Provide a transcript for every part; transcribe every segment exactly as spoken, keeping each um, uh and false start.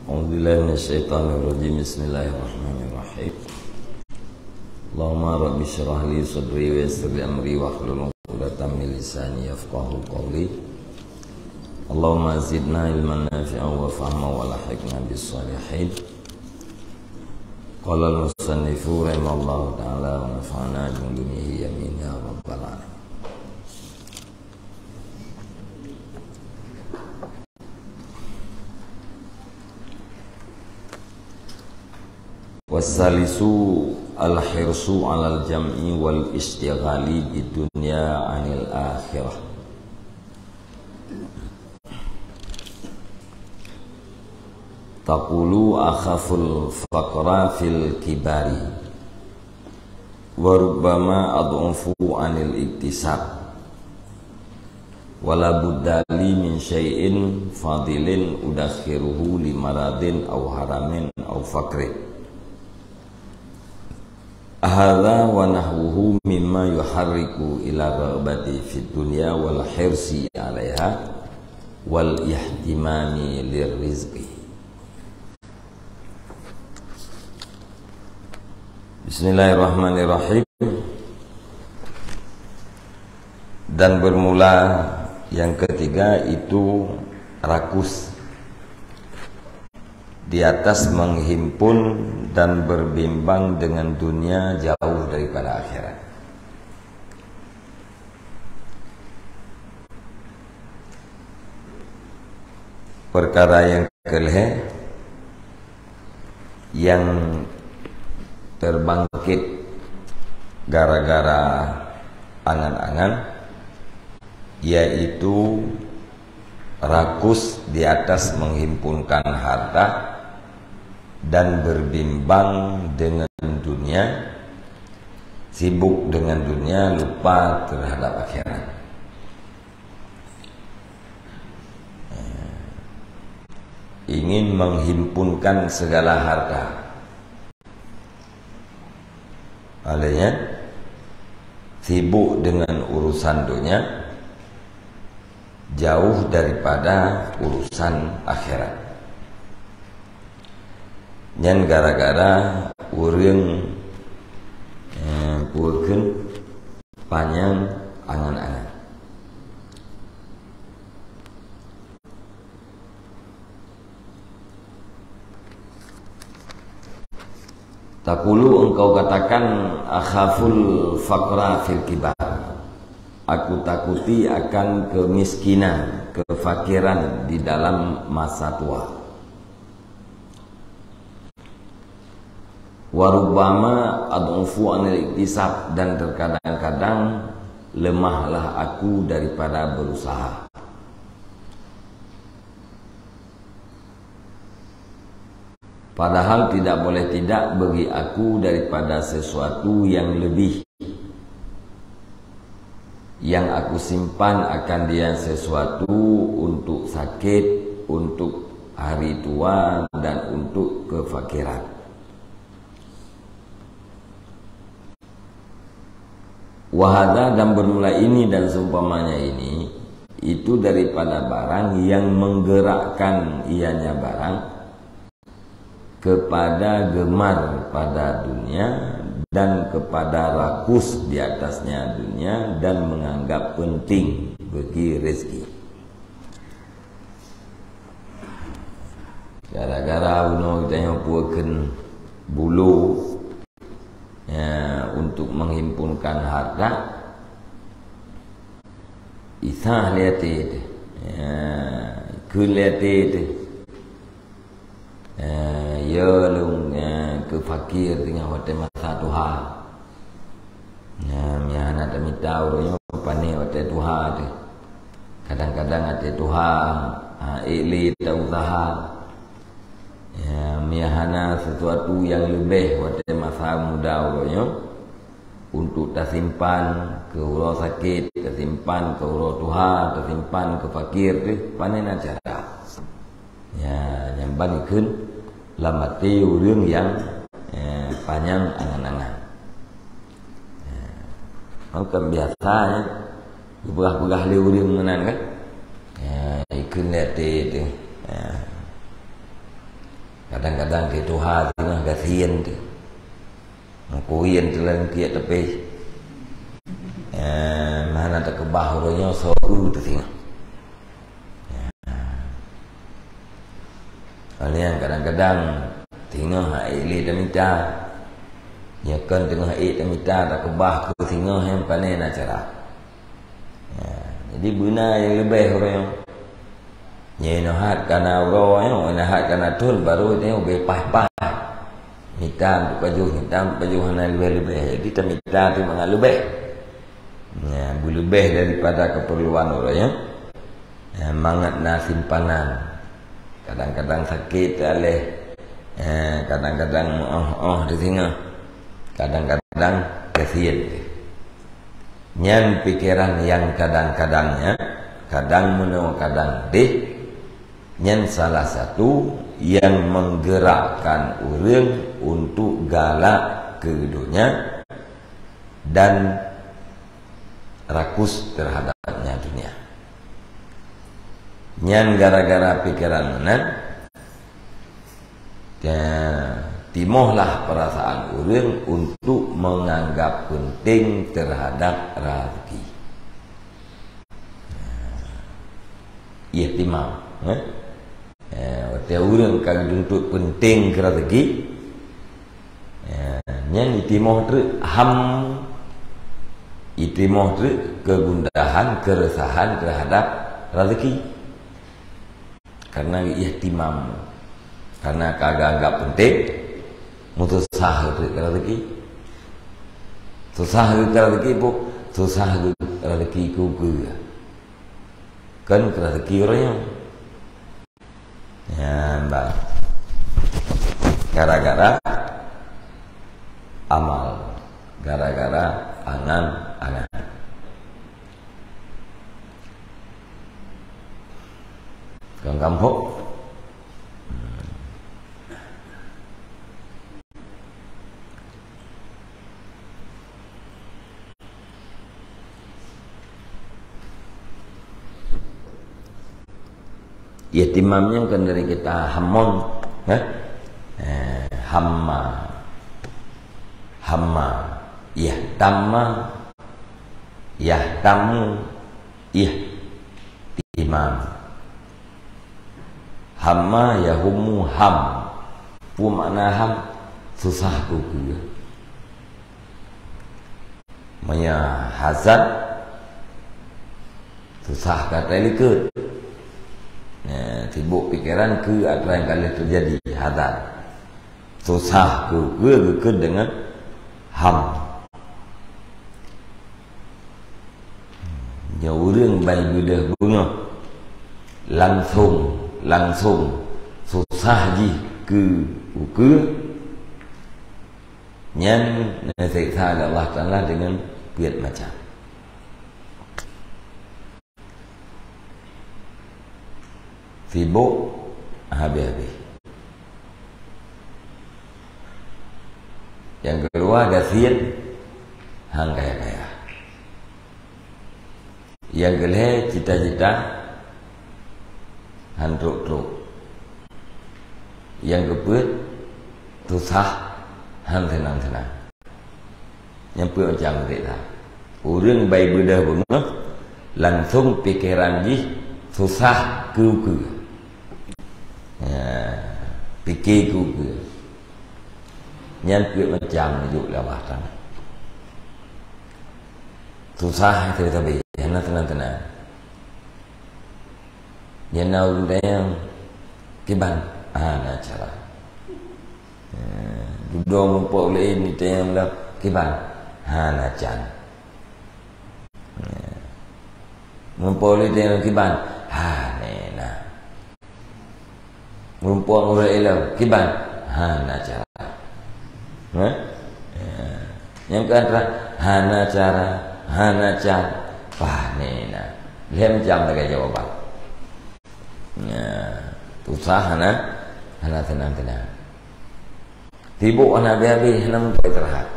أعوذ بالله من الشيطان الرجيم. بسم الله الرحمن الرحيم. اللهم رب اشرح لي صدري ويسر لي أمري واحلل عقدة من لساني يفقهوا قولي. اللهم زدنا علما نافعا وفهما وألحقنا بالصالحين. قال المصنف رحمه الله تعالى ونفعنا بعلومه آمين يا رب العالمين. والثالث الحرص على الجمع والاستغلال بالدنيا عن الآخرة. تقول أخاف الفقر في الكبر وربما أضعف عن الاكتساب ولا بد لي من شيء فاضل أدخره لمرض أو هرم أو فقر. هذا ونحوه مما يحرك إلى الرغبة في الدنيا والحرص عليها والاهتمام للرزق. Bismillahirrahmanirrahim. Dan bermula yang ketiga itu rakus di atas menghimpun dan berbimbang dengan dunia jauh daripada akhirat. Perkara yang kelhée yang terbangkit gara-gara angan-angan, yaitu rakus di atas menghimpunkan harta dan berbimbang dengan dunia, sibuk dengan dunia, lupa terhadap akhirat. Ingin menghimpunkan segala harta. Olehnya, sibuk dengan urusan dunia, jauh daripada urusan akhirat. Nyan gara-gara ureuëng, eh, peue kheun, panyang angan-angan. Taqulu, engkau katakan, "Akhaful faqra fil kibar." Aku takuti akan kemiskinan, kefakiran di dalam masa tua. Wa rubbama ad'ufu anil iktisab, dan terkadang-kadang lemahlah aku daripada berusaha. Padahal tidak boleh tidak bagi aku daripada sesuatu yang lebih. Yang aku simpan akan dia sesuatu untuk sakit, untuk hari tua, dan untuk kefakiran. Wahada, dan bermula ini dan seumpamanya ini, itu daripada barang yang menggerakkan ianya barang kepada gemar pada dunia dan kepada rakus di atasnya dunia dan menganggap penting bagi rezeki. Gara-gara bunoe geutanyoe pukeun bulo, ya, untuk menghimpunkan harta, isah lé até teuh, ya, kheun lé até teuh. Eh, ya lôn, eh, keu fakir teungoh watée masa tuha. Nah, meunyo hana tamita uroe nyoe, pané watée tuha teuh. Kadang-kadang watée tuha, ha, ék lé ta-useuha. Ya, meunyo hana sesuatu nyang leubeh watée masa muda uroe nyoe, untuk tasimpan keu uroe sakét, tasimpan keu uroe tuha, tasimpan keu fakir teuh, pané na cara. Ya, nyang ban ikheun lam até ureuëng nyang, eh, panyang angan-angan. Ya. Kan biasa, ya, geupeugah-peugah lé ureuëng meunan kan? Ya, ikheun lé até teuh. Ya. Kadang-kadang di tuha singoh gasien teuh. Meukuyen teuh lam kiek teupeh. Eh, meuhana takeubah uroe nyoe soe eu teuh singoh. Nyan kadang-kadang singoh hana ék lé tamita. Nyoe kon teungoh ék tamita, takeubah keu singoh nyang pane na cara. Ya, jadi beuna nyang leubeh uroe nyoe. Nyoe inoe hat kana uroe nyoe, inoe hat kana thon, baru nyoe ubé paih-paih. Mita untuk pajoh, mita untuk pajoh hana leubeh-leubeh. Jadi tamita tu mangat leubeh. Ya, beuleubeh daripada keperluan uroe nyoe. Eh, mangat na simpanan. Kadang-kadang sakét aléh, eh, kadang-kadang meu'oh-'oh di singoh, kadang-kadang gasien. Nyan pikeran nyang kadang-kadang nyan, kadang meunoe kadang deh, nyan salah satu nyang menggerakkan ureuëng untuk galak keu donya dan rakus terhadapnya dunia. Nyan gara-gara pikeran meunan, ya, timohlah perasaan ureuëng untuk menganggap penting terhadap rezeki. Ihtimam, eh? Eh, watée ureuëng ka geutuntut penting keu rezeki, eh, nyan itimoh treuk ham, itimoh treuk kegundahan, keresahan terhadap rezeki. Karena ihtimam, karena ka geuanggap penting, meususah treuk keu rezeki. Susah keu rezeki, bu, susah keu rezeki keu, keu. Kan keu rezeki ureuëng nyoe. Nyan bah. Gara-gara amal, gara-gara angan-angan. Kang kampok. Ihtimam nyan kan dari kita hamon, eh? Eh, hamma. Hamma. Yahtamma. Yahtammu. Ihtimam. Hamma yahummu ham. Peue makna ham? Susah keu keue. Meunyoe hazan, susah ka talikot. Nah, sibuk pikeran keu atra nyang ka lheueh teujadi, hazan. Susah keu keue geukheun deungon ham. Nyoe ureuëng bai beudôh beungoh, langsong, langsong susah jih keu ukeue, nyan neuseksa lé Allah Taala deungon peuet macam. Sibuk habéh-habéh. Nyang keuluwa gasien han kaya-kaya. Nyang keulhée cita-cita han trok-trok. Nyang keupeuet susah han seunang-seunang. Nyang peuet macam siksa. Ureuëng bai beudôh beungoh, langsong pikeran jih susah keu ukeue. Ya, pike keu ukeue. Nyan peuet macam neujok lé Allah Taala. Susah sabe-sabe, hana teunang-teunang. Nyan na ureuëng tanyong, "Kiban?" Hana cara. Eh, dudoe meurumpok lé nyan tanyong lom, "Kiban?" Hana can. Eh, meurumpok lé tanyong, "Kiban?" Hana na. Meurumpok ureuëng ilong, "Kiban?" Hana cara. Hah? Ya. Nyang keu atra, hana cara, hana can, pah nena. Lhée macam lagée jawaban. Ya, susah hana, hana teunang-teunang. Sibuk hana habéh-habéh, hana mupat istirahat.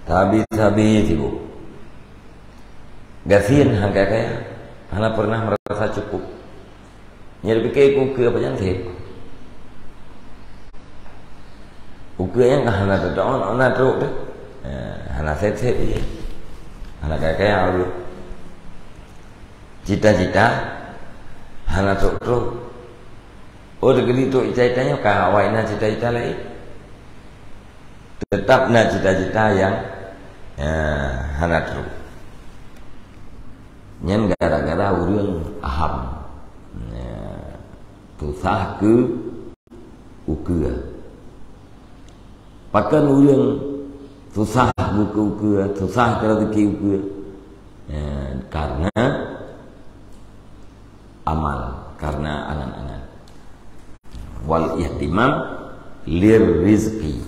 Sabe-sabe sibuk. Gasien han kaya-kaya, hana pernah merasa cukup. Nyan pike keu ukeue apa nyang seb. Ukeue nyang ka hana teutoon, hana trok teuh. Eh, hana sép-sép jih. Hana kaya-kaya ureueng. Cita-cita hana trok-trok. Oh, teukeudi trok cita-cita nyoe ka awai na cita-cita laén. Teutap na cita-cita nyang, eh, hana trok. Nyan gara-gara ureueng aham. Ya. Susah keu ukeue. Pakon ureueng susah keu ukeue, susah keu rezeki ukeue? Ya, karena amal, karena angan-angan. Wal ihtimam lir rizqi.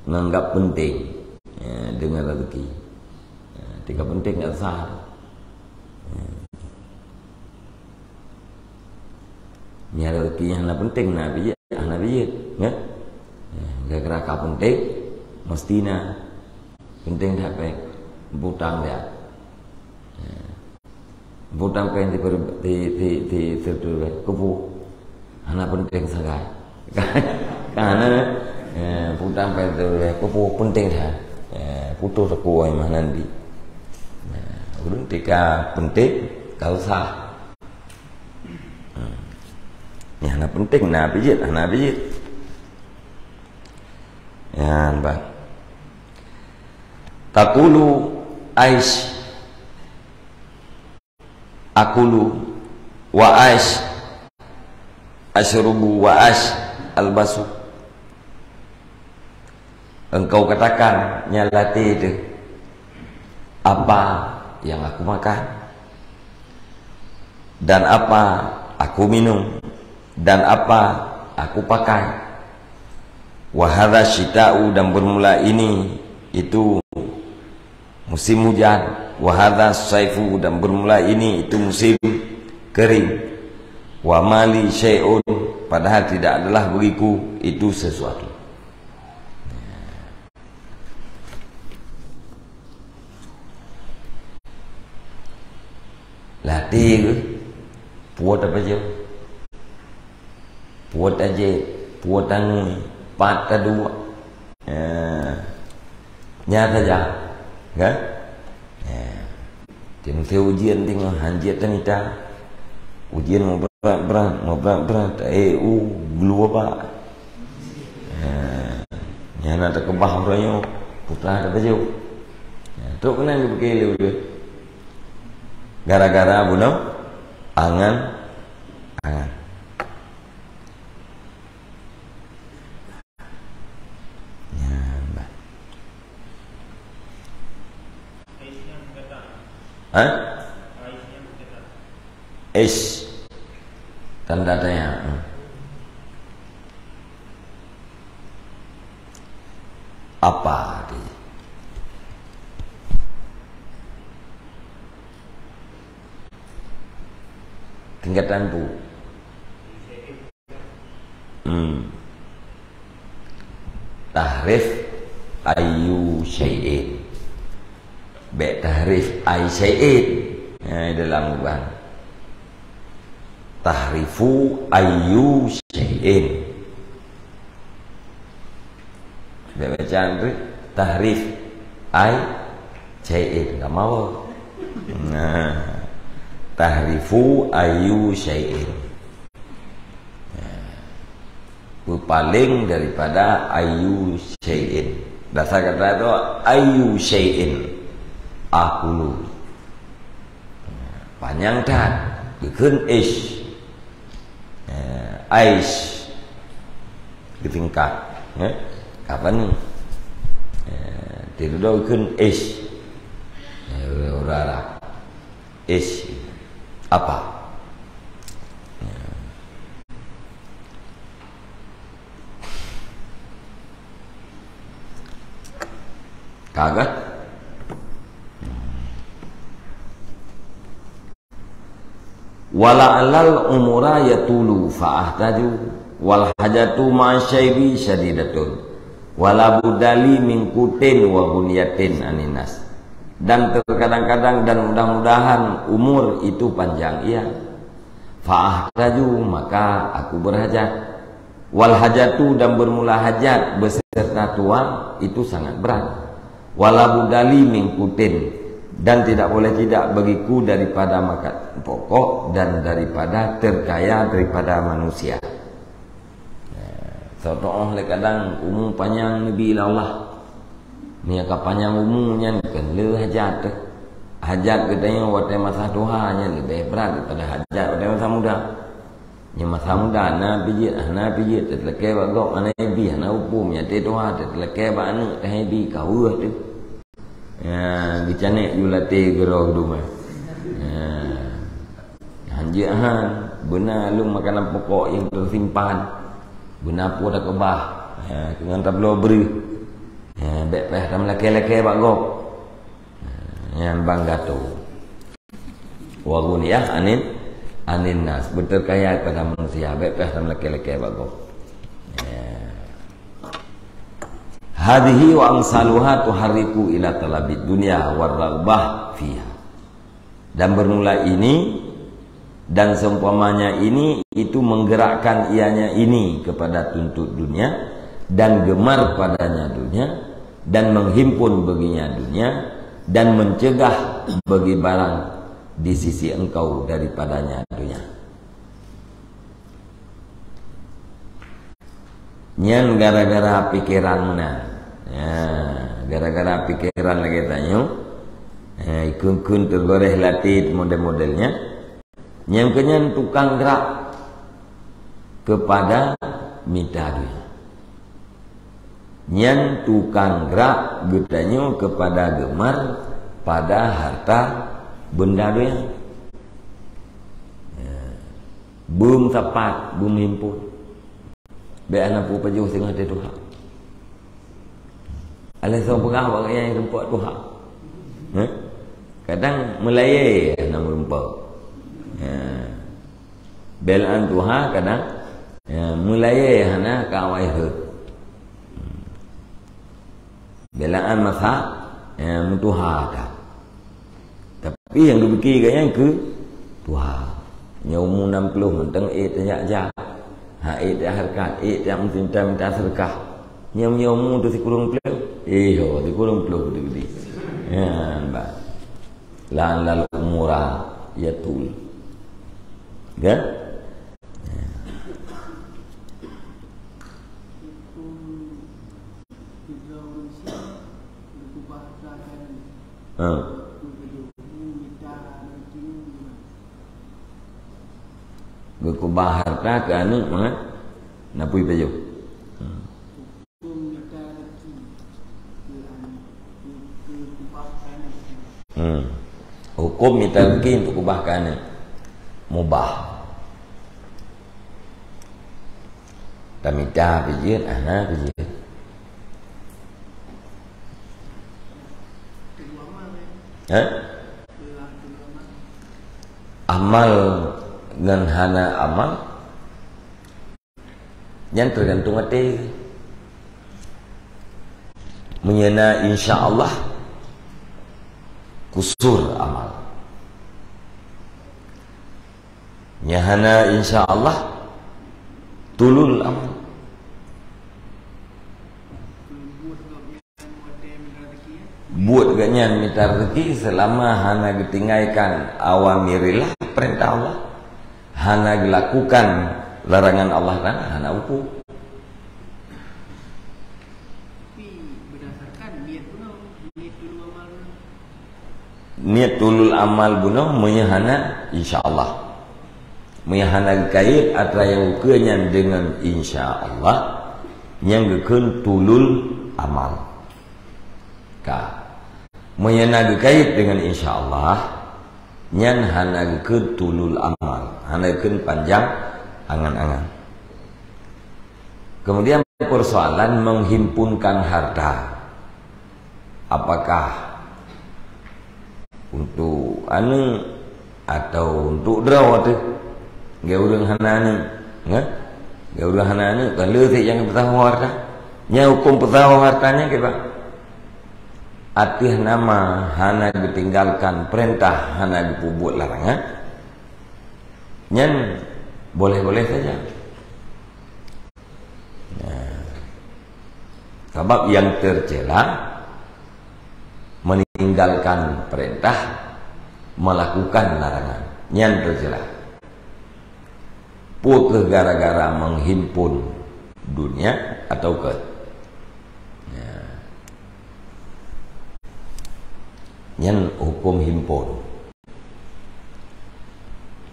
Nganggap penting, ya, dengan rezeki. Ya, tinggal penting nggak sah. Ya. Nyang rezeki hana penting na bijit, hana bijit, ya. Ya, gara-gara ka penting, mesti na. Penting that péng. Butang dia. Ya. Butang péng di, di, di, di, di, di, kupu. Hana penting sagai. Kan, eh, butang péng di, kupu penting that. Eh, putus aku ai mah nanti. Nah, ulun tika penting, ka usah. Hmm. Ni hana penting, na bijit, hana bijit. Nyan, bah. Taqulu aish. Akulu wa aish. Asyrubu wa aish. Albasu. Engkau katakan, nyan latée teuh, apa yang aku makan, dan apa aku minum, dan apa aku pakai. Wa hadza syita'u, dan bermula ini itu musim hujan. Wa hadza saifu, dan bermula ini itu musim kering. Wa ma li syai'un, padahal tidak adalah bagiku itu sesuatu. Latée geuh, puet apa jeuh? Puet tajép, puet tangui, pat taduek. Eh, nyan saja, kan? Eh, teuntée ujian teungoh hanjeuet tamita. Ujian meubrat-brat, meubrat-brat, eh, u, glue bak. Eh, nyan na teukeubah uroe nyoe, putra ada baju. Eh, trok keunan geupike lé ulôn. Gara-gara bunoe angan-angan. Nyan bah. Hah? Ish. Tanda tanya. Hmm. Apa arti? Tingkatan bu. Hmm. Tahrif ayyu syai'in. Bék tahrif ai syai'in. Ha, dalam lubang. Tahrifu ayyu syai'in. Bék baca tu, tahrif ai syai'in. Enggak mau. Nah. Tahrifu ayyu syai'in. Nah. Beupaleng daripada ayyu syai'in. Dasar kata tu ayyu syai'in. Akulu. Panyang that. Geukheun ish. Eh, aish. Geutingkat. Eh? Apa ni? Eh, tidur dah geukheun ish. Eh, orang Arab. Ish. Apa? Eh. Ka geuh? Wala alal umura yatulu fa ahtaju, wal hajatu ma syaibi syadidatun, wala budali min qutin wa ghunyatin aninas. Dan terkadang-kadang dan mudah-mudahan umur itu panjang, iya. Fa'ahtaju, maka aku berhajat. Wal hajatu, dan bermula hajat beserta tuan, itu sangat berat. Wala budali mingkutin, dan tidak boleh tidak bagiku daripada makan pokok dan daripada terkaya daripada manusia. Soe tuoh lé kadang umu panyang neubi lé Allah. Meunyoe ka panyang umu nyan keuh le hajat teuh. Hajat geutanyoe watée masa tuha nyan leubeh brat daripada hajat watée masa muda. Nyoe masa muda na pijeuet, hana pijeuet, teuteulakée bak gob hana ibi, hana upum, nyoe watée tuha teuteulakée bak aneuëk, ka ibi, ka weueh teuh. Ya, geucanek yue latée geurok dumah. Ya. Hanjeuet han, beuna lôn makanan pokok nyang teusimpan. Beuna peue takeubah. Ya, keu ngon tabloe breuh. Ya, bék payah tameulakée-lakée bak gob. Ya, nyan ban gato. Wa ghuniyah anin, anin nas. Beuteuh kaya kepada manusia, bék payah tameulakée-lakée bak gob. Ya. Hadhihi wa amsaluha tuharriku ila talabid dunya war raghbah fiha. Dan bermula ini dan seumpamanya ini itu menggerakkan ianya ini kepada tuntut dunia dan gemar padanya dunia dan menghimpun baginya dunia dan mencegah bagi barang di sisi engkau daripadanya dunia. Nyan gara-gara pikeran meunan. Ya, gara-gara pikeran lagée tanyoe, ya, ikun-kun teugoréh latée model-model nyan. Nyang keunyan tukang gerak kepada mita donya. Nyan tukang gerak geutanyoe kepada gemar pada harta benda donya. Ya. Beuem sapat, beuem himpon. Bék hana peue pajoh singoh teuh tuha. Alah soe peugah bak gobnyan nyang tumpok tuha. Heh? Kadang meulayée hana meurumpok. Ya. Bék an tuha kadang, ya, meulayée hana ka awai rhot. Bék an masa, ya, meutuha ka. Tapi nyang geupike gobnyan keu tuha. Nyoe umu nam ploh mantong ék tajak-jak. Ha ék tajak hareukat, ék tajak meutinta minta seudeukah. Nyoe, nyoe umu teuh sikureueng ploh. Eh, ho, sikureueng ploh geude-geude. Nyan, bah. Lan lal umura yatul. Kan? Ha. Geukeubah harta keu aneuëk mangat na peue pajoh. Ha. Hmm. Huköm mita rezeki untuk keubah keu aneuëk. Mubah. Tamita pijeuet, hana pijeuet. Ha? Amal ngon hana amal, nyan teugantung até. Meunyoe na insya Allah, kusur amal. Nyan hana insya Allah, tulul amal. Buet gobnyan mita rezeki selama hana geutinggaikan awamirillah, perintah Allah, hana geulakukan larangan Allah Taala, hana upu. Niet tulul amal bunoe meunyoe hana insya Allah. Meunyoe hana geukait atra nyang ukeue nyan deungon insya Allah, nyan geukheun tulul amal. Ka. Meunyoe na geukait deungon insya Allah, nyan hana geukheun tulul amal, hana geukheun panjang angan-angan. Kemudian persoalan menghimpunkan harta. Apakah untuk aneuëk atau untuk droe teuh? Geu ureuëng hana aneuëk, nggak? Geu ureuëng hana aneuëk, kan le sit nyang peusahoe harta. Nyang huköm peusahoe harta nyan kiban? Ateueh nama hana geutinggalkan peurintah, hana geupeubuet larangan. Nyan boleh-boleh saja. Nah, sabab yang tercela meninggalkan perintah, melakukan larangan. Nyan tercela. Peue keuh gara-gara menghimpun dunia atau keuh? Ya. Nyan hukum himpun.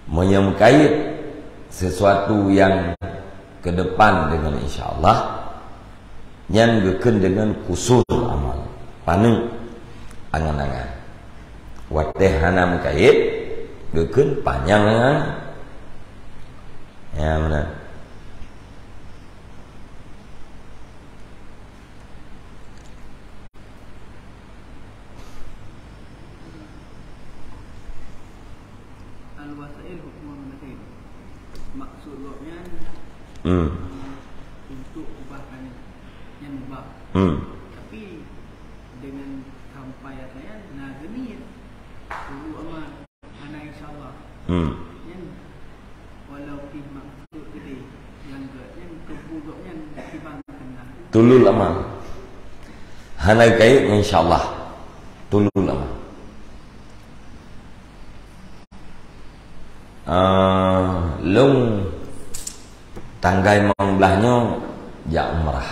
Meunyoe meukaid sesuatu nyang ke depan dengan insya Allah, nyan geukheun dengan kusur amal, paneuk angan-angan. Watée hana meukaid, geukheun panyang angan-angan. Ya, meunan. Al-wasail hukmun munafiqin. Maksud gobnyan, hmm, untuk ubah kami. Nyan ubah. Hmm. Tapi dengan sampai akhirnya, nah, geumiet. Dulu aman. Hana insya Allah. Hmm. Nyan, walau pih maksud gede, nyang geuh nyan keupeue gobnyan kiban keunan. Tulul amal. Hana kait insya Allah. Tulul amal. Ah, lôn tanggai limong blaih nyoe jak umrah.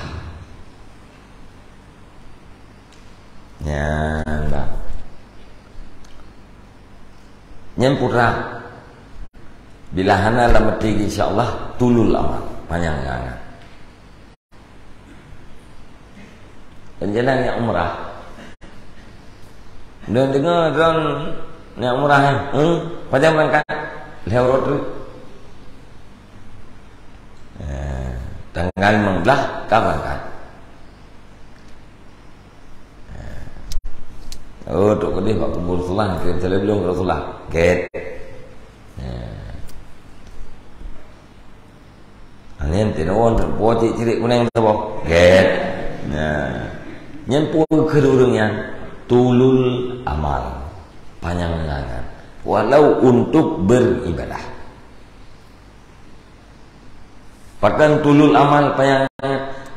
Nyan dah. Nyan putra. Bila hana lam até, insya Allah, tulul amal, panyang angan-angan. Rencana niat umrah. Deungoe droen niat umrah, eh? Hmm? Pajan berangkat? Lhèe uroe treuk. Eh, tanggal limong blaih ka berangkat. Oh, trok keudeh bak kubu Rasulullah, kirim saleuem lôn keu Rasulullah. Gét. Nah. Nyan teunuan, po cit cirek kunéng tu, po. Gét. Nah. Nyan peue kheun ureueng nyan? Tulul amal. Panyang angan. Walau untuk beribadah. Pakon tulul amal panyang?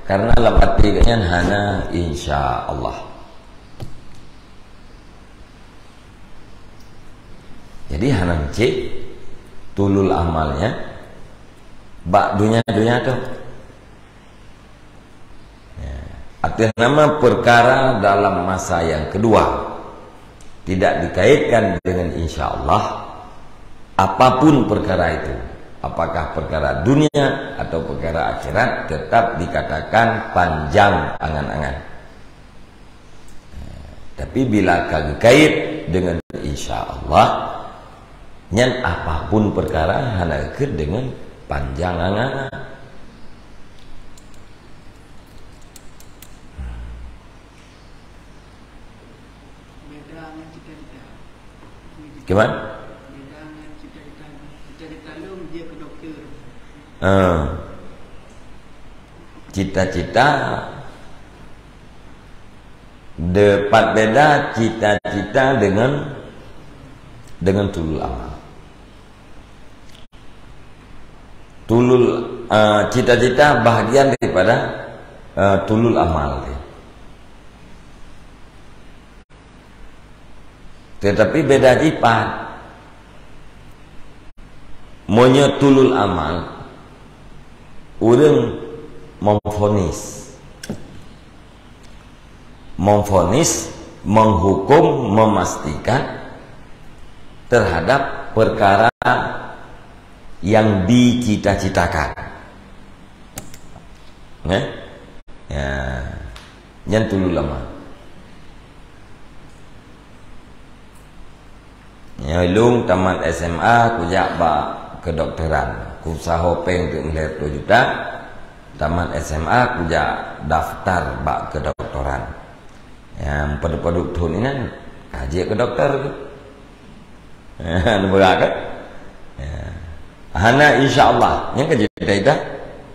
Karena lam até gobnyan hana insya Allah. Jadi hana cit tulul amalnya bak dunia-dunia tu. Ya. Ateueh nama perkara dalam masa yang kedua tidak dikaitkan dengan insya Allah, apapun perkara itu, apakah perkara dunia atau perkara akhirat, tetap dikatakan panjang angan-angan. Tapi bila ka geukait dengan insya Allah, nyan apapun perkara hana geukheun dengan panjang angan-angan. Beda ngon cita-cita. Gimana? Beda ngon cita-cita. Cita-cita lôn jeuet keu doktor. Ah. Cita-cita, dapat beda cita-cita dengan, dengan tulul amal. Tulul, eh, cita-cita bahagian daripada, eh, tulul amal. Tetapi beda jipat. Meunyoe tulul amal, ureueng memvonis. Memvonis, menghukum, memastikan terhadap perkara yang dicita-citakan. Nggih? Ya. Nyan tulul amal. Nyoe lôn tamat S M A kujak bak kedokteran. Kusaho péng teuk lhèe reutôh juta. Tamat S M A kujak daftar bak kedokteran. Nyang padub-padub thôn inan ka jeuet keu doktor. Neubeurat kan? Ya. Hana insya Allah. Nyang ka jeuet dah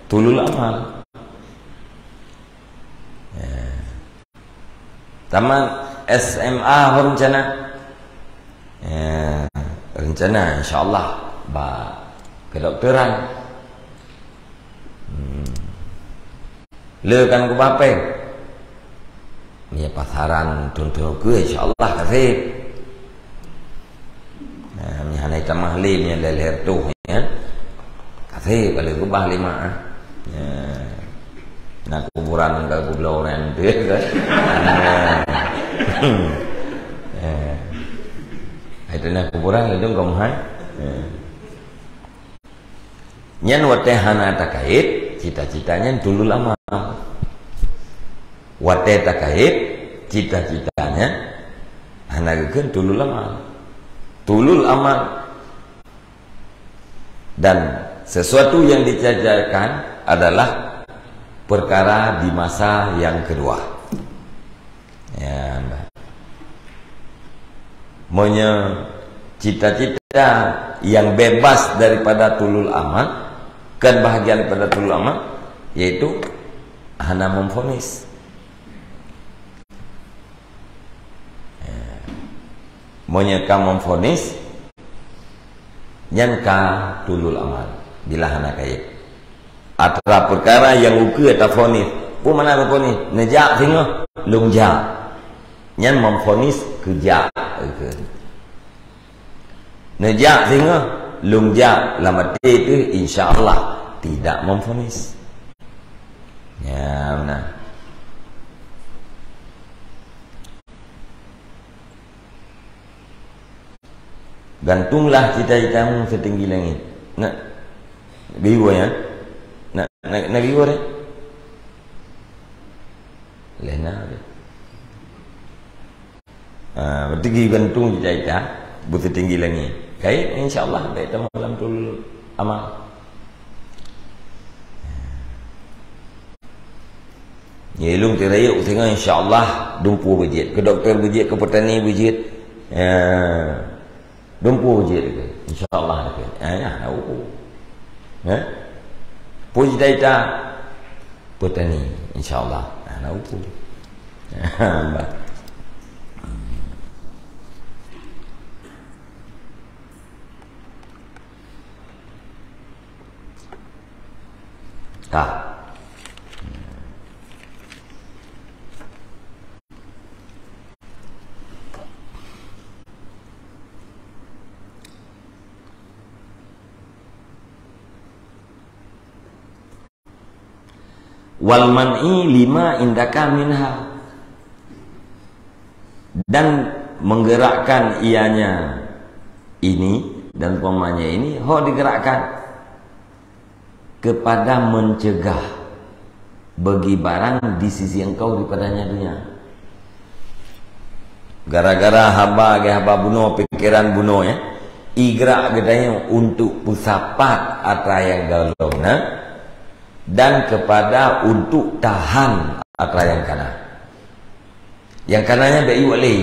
tulul amal. Ya. Tamat S M A ho rencana? Ya, rencana insya Allah bak Kedokteran. Hmm. Le kan keubah péng. Meunyoe pasaran thon-thon ukeue, insya Allah ka sép. Nah, meunyoe hana tamah lé, meunyoe lhèe-lhèe reutôh, ya. Ka sép, ka le keubah lima, ah. Ya. Na kuburan ka geubloe ureueng tu, ya kan? Ya. Itu na kuburan, itu kau mahai. Ya. Nyan watèe hana takayèt, cita-cita nyan tulul amal. Watèe takayèt, cita-cita nyan hana geukheun tulul amal. Tulul amal. Dan sesuatu yang dikerjakan adalah perkara di masa yang kedua. Ya, bah. Meunyoe cita-cita yang bebas daripada tulul amal, kan bahagian daripada tulul amal, yaitu hana memvonis. Ya. Meunyoe ka memvonis, nyan ka tulul amal, bila hana kayèt. Atra peukara nyang ukeue tavonis. Peue makna tavonis? Neujak singoh, lôn jak. Nyan memvonis keu jak, ukeue. Neujak singoh, lôn jak, lam até teuh, insya Allah, tidak memvonis. Ya, beuna. Gantunglah cita-citamu setinggi langit. Nak, nak geuyue, ya? Nak, nak, nak geuyue, ya? Leh na, ya. Ha, berarti geugantung cita-cita, beusetinggi langit. Kayèt, insya Allah, bèk tamah lam tulul amal. Ya, ilôn teurayeuk singoh, insya Allah, dumpeue beujeuet. Keu dokto beujeuet, keu petani beujeuet. Ya. Dumpeue beujeuet, insya Allah. Ya, ya, hana upu. Ya? Peue cita-cita? Petani, insya Allah. Hana upu. Bah. Ka. Wal man'i lima indaka minha. Dan menggerakkan ianya ini dan umpamanya ini, ho digerakkan kepada mencegah bagi barang di sisi engkau daripadanya dunia. Gara-gara haba, lagèe haba bunoe, pikeran bunoe, ya. Igrak geutanyoe untuk peusapat atra nyang gohlom na, dan kepada untuk tahan atra nyang kana. Nyang kana nyan bèk yuek lé.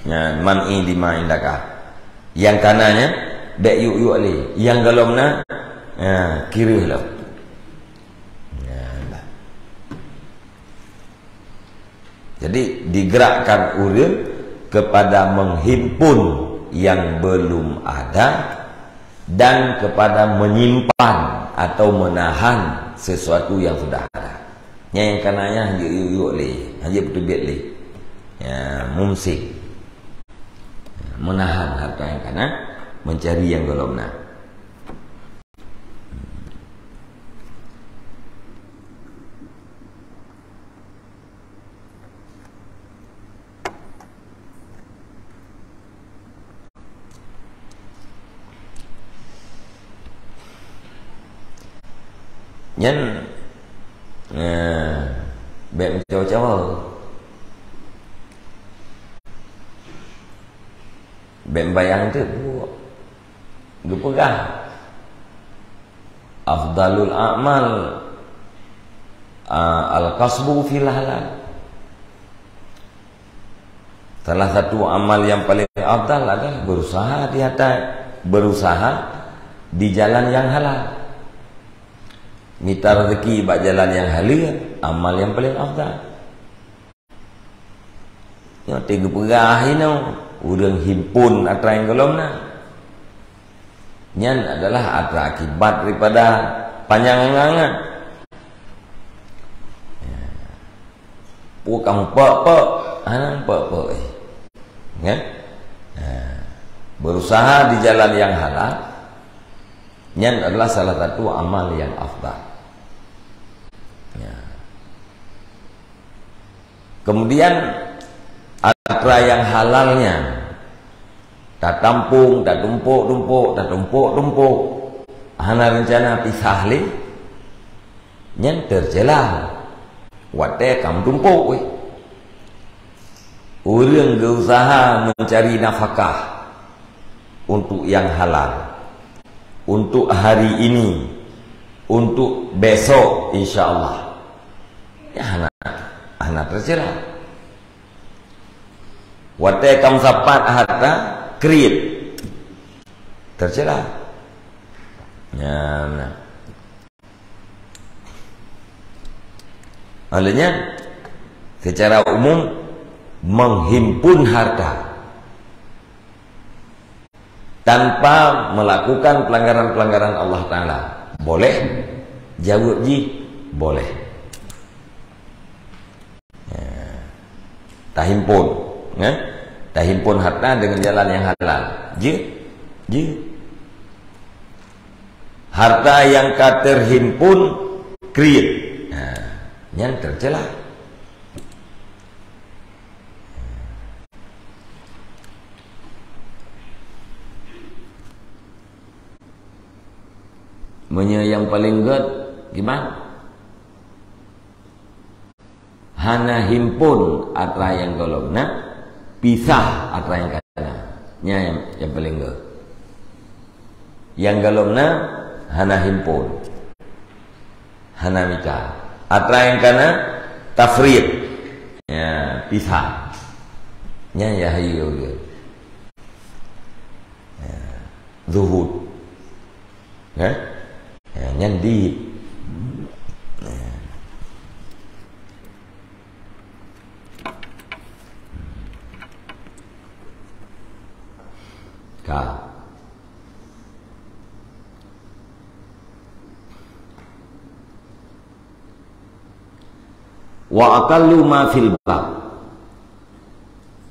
Nyan, man'i lima indaka. Nyang kana nyan bèk yuek-yuek lé. Nyang gohlom na, ha, kireuh lom. Nyan, bah. Jadi, digerakkan ureueng kepada menghimpun yang belum ada dan kepada menyimpan atau menahan sesuatu yang sudah ada. Nyan nyang kana nyan hanjeuet yuek-yuek lé, hanjeuet peuteubiet lé. Ya, mumsik. Menahan harta nyang kana, mencari nyang gohlom na. Nyan, eh, bèk meucawa-cawa. Bèk meubayang teuk buet. Geupeugah, afdalul a'mal, a, al-kasbu fil halal. Salah satu amal yang paling afdal adalah berusaha di atas, berusaha di jalan yang halal. Mita rezeki bak jalan yang halal, amal yang paling afdal. Nyoe teuh geupeugah inoe, ureueng himpon atra nyang gohlom na. Nyan adalah atra akibat daripada panyang angan-angan. Ya. Pue ka meupeuk-peuk, hana meupeuk-peuk, eh. Kan? Ha. Berusaha di jalan yang halal, nyan adalah salah satu amal yang afdal. Ya. Kemudian, atra yang halalnya, tatampung, tatumpuk-tumpuk, tatumpuk-tumpuk, hana reuncana pisah lé, nyan tercela. Watée ka meutumpuk wéh. Ureuëng geuusaha mencari nafkah untuk yang halal, untuk hari ini, untuk besok, insya Allah. Ya, hana, hana tercela. Watée ka meusapat harta, kriet. Tercela. Ya, nah. Oleh nyan, secara umum, menghimpun harta tanpa melakukan pelanggaran-pelanggaran Allah Ta'ala, boleh? Jaweueb jih, boleh. Ya. Tahimpun, ya? Tahimpun harta dengan jalan yang halal. Jeuet? Jeuet. Harta yang ka terhimpun kriet. Nah, nyan tercela. Meunyoe nyang paleng gét, kiban? Hana himpon atra nyang gohlom na, pisah atra nyang ka na. Nyan nyang, nyang paleng gét. Nyang gohlom na, hana himpon. Hana mita. Atra nyang ka na, tafriq. Ya, pisah. Nyan yah hayeue ulôn. Ya, zuhud. Ya? Ya, nyan di. Ya. Ka. Wa aqallu ma fil bab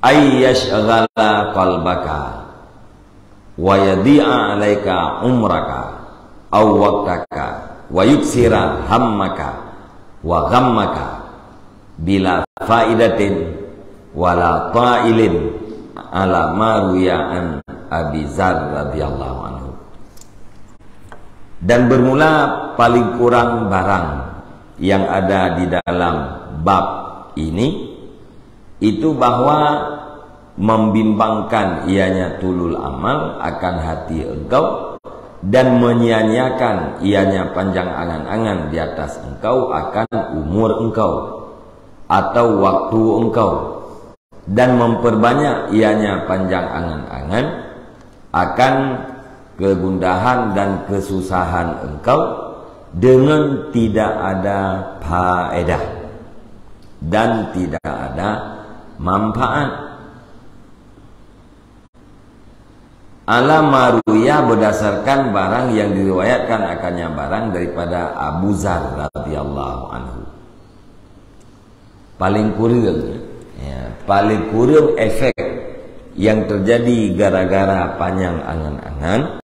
ay yashghala qalbaka wa yadhi'a 'alaika umraka aw waqtaka wa yuksira hammaka wa ghammaka bila faidatin wala ta'ilin, ala ma ruya an Abi Dzar radhiyallahu anhu. Dan bermula paling kurang barang yang ada di dalam bab ini, itu bahwa membimbangkan ianya tulul amal akan hati engkau, dan menyia-nyiakan ianya panjang angan-angan di atas engkau akan umur engkau atau waktu engkau, dan memperbanyak ianya panjang angan-angan akan kegundahan dan kesusahan engkau dengan tidak ada faedah dan tidak ada manfaat. Ala ma ruya, berdasarkan barang yang diriwayatkan akannya barang daripada Abu Dzar radhiyallahu anhu. Paling kureueng, ya, paling kureueng efek yang terjadi gara-gara panyang angan-angan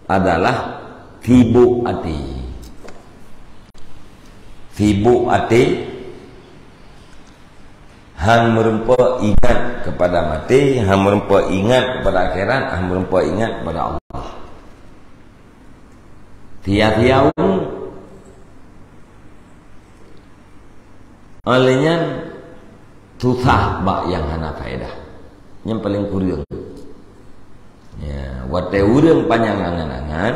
adalah sibuk até. Sibuk até, han meureumpok ingat kepada maté, han meureumpok ingat kepada akhirat, han meureumpok ingat kepada Allah. Sia-sia umu. Oleh nyan, susah bak nyang hana faedah. Nyang paling kureueng. Ya, watée ureuëng panyang angan-angan,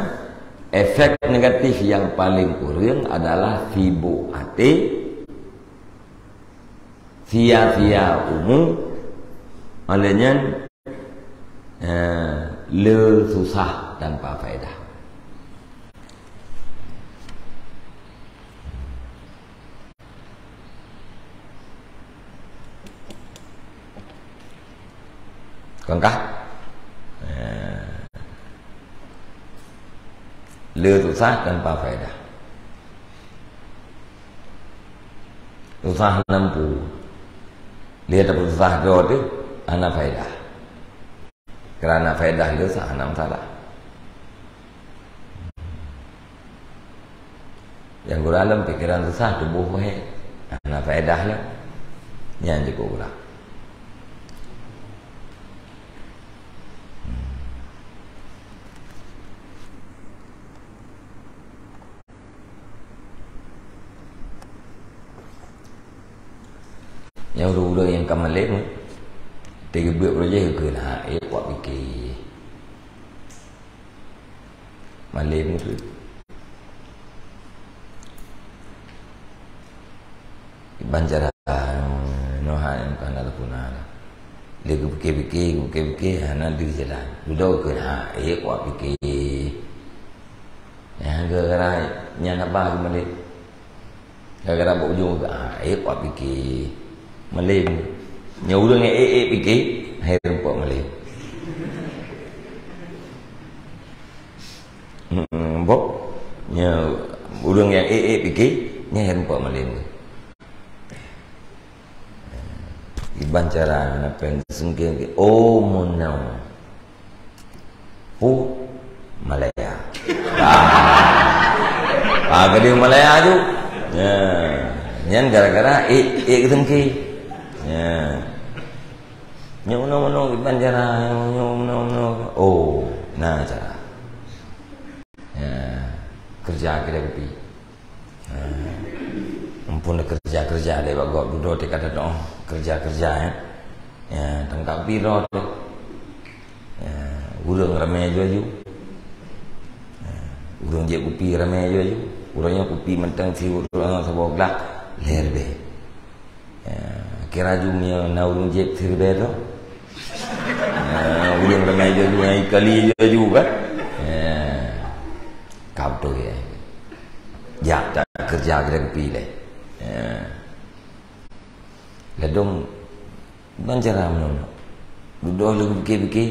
efek negatif nyang paling kureueng adalah sibuk até, sia-sia umu, oleh nyan, eh, le susah tanpa faedah. Kon kah? Eh, Le susah tanpa faedah. Susah nampu. Le tapeususah droe teuh hana faedah. Karena faedah le susah hana masalah. Nyang gura lom pikeran susah tuboh wahé. Hana faedah lom. Nyan jeuet gura. Nyang ureuëng-ureuëng nyang ka malém, teugeubeuet projek keu na, eh, kuat pike. Malém tu. Iban cara, noh hai, bukan ada guna. Dia pike-pike, pike-pike, hana di jalan. Dudoe keu na, eh, kuat pike. Nyang gara-gara nyan haba geumalém. Gara-gara bak ujong, ah, ék wak pike. Malém. Nyoe ureuëng nyang ék-ék pike, hai rumpok malém. Hmm, bok. Nyoe ureuëng nyang ék-ék pike, nyan hai rumpok malém. Iban cara na pen sengke, oh, mon nyoe. Pu Malaya. Ah, ah, ka di Malaya ju. Ya. Nyan gara-gara ék, ék geuteuengke. Ya. Nyoe meunoe-meunoe iban cara, nyoe meunoe-meunoe. Oh, na cara. Ya. Keureuja keu kupi. Ha. Ampun keureuja-keureuja lé bak gob dudoe teuka teudoh keureuja-keureuja, ya. Ya, tangkap piro tu. Ya, ureuëng ramé aju-aju. Ya, ureuëng jép kupi ramé aju-aju. Ureuëng nyoe kupi mantong siuroe saboh glak lhèe ribèe. Ya, kira ju meunyoe na ureuëng jép siribèe tu. Ya, ureuëng ramé aju-aju, nyang kali aju-aju kan. Ya. Ka beutôi, ya. Jak takeureuja kira kupi lé. Ya. Ladôm ban cara meunyoe. Dudoe lé pike-pike.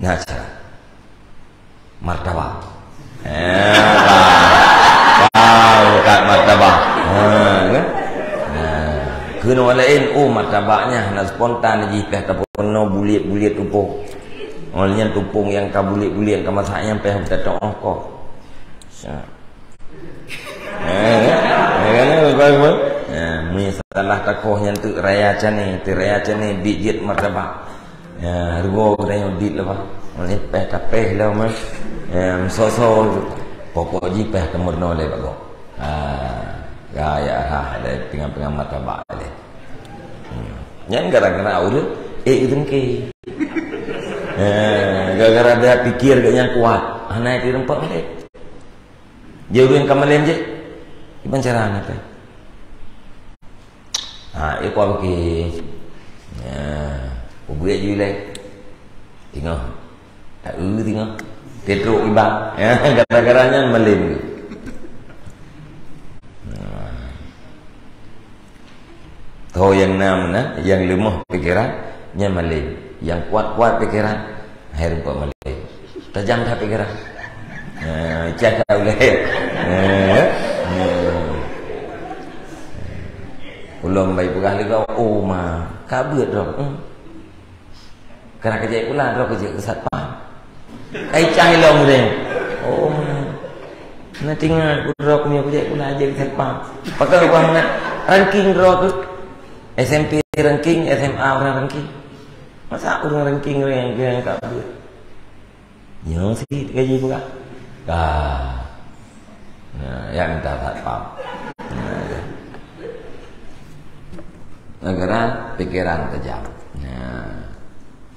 Na cara. Martabak. Eh, ka. Ka, bukan martabak. Ha, kan? Nah, keunoe laén, oh, martabak nyan hana spontan jih, pih tapeurunoe buliet-buliet tupông. Oh, nyan tupông nyang ka buliet-buliet, nyang ka masak nyan pih tatoh koh. Sa. Eh, kan? Eh, kan? Eh, misalah takoh nyan teuk raya cane, teuk raya cane, biet jeuet martabak. Ya, rugoe geutanyoe dit leubeh. Meunan pih tapéh lom, eh. Ya, meusoe-soe. Pokok jih pih teumeurunoe lé bak gob. Ha, gaya rhah lé, pingan-pingan martabak lé. Hmm. Nyan gara-gara ureuëng, eh, geuteuengke. Eh, gara-gara dia pikir geuh nyang kuat. Hana di rumpok lé. Dia ureuëng ka malém jih. Iban cara hana teuh. Ha, ék kuat pike. Ya, ubit ju ilèe. Teungoh. Tak eu teungoh. Tetrok iba. Ya, gara-gara nyan malém. Nah. Tho nyang na meunan, nyang leumoh pikeran, nyan malém. Nyang kuat-kuat pikeran, hai rumpok malém. Tajam that pikeran. Ha, cah that ulèe. Ha, ha. Ulôn bai peugah lé gob, "Oh, ma, ka beuet droe." Hmm. Kana kajak pula droe keu jeuet keu satpam. Ai cai lom deh. Oh, na tinggai droe keu jeuet keu satpam. Pakon ubah meunan ranking droe keu S M P ranking, S M A ureuëng ranking. Masa ureuëng ranking ureuëng nyang ka beuet. Nyoe sit gaji peugah. Ka. Nah, ya minta satpam. Nah, ya. Gara-gara pikeran tajam. Nah.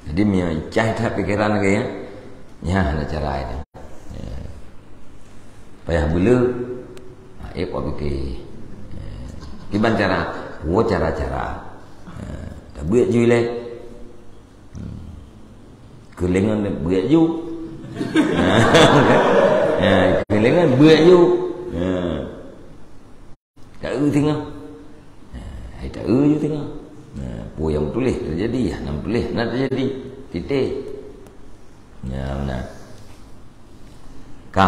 Jadi meunyoe cah that pikeran lagèe nyan, nyan hana cara itu. Ya. Payah beu le, ha, ék kuat pike. Ya. Kiban cara, woe cara-cara. Ya. Tabeuet ju ilèe. Hmm. Keulengan beuet ju. Ya, keulengan beuet ju. Ya. Tak eu teungoh. Ya, hai tak eu ju teungoh. Ya, peue nyang meutuléh teujadi, hana meutuléh hana teujadi. Titèh. Ya, meunan. Ka.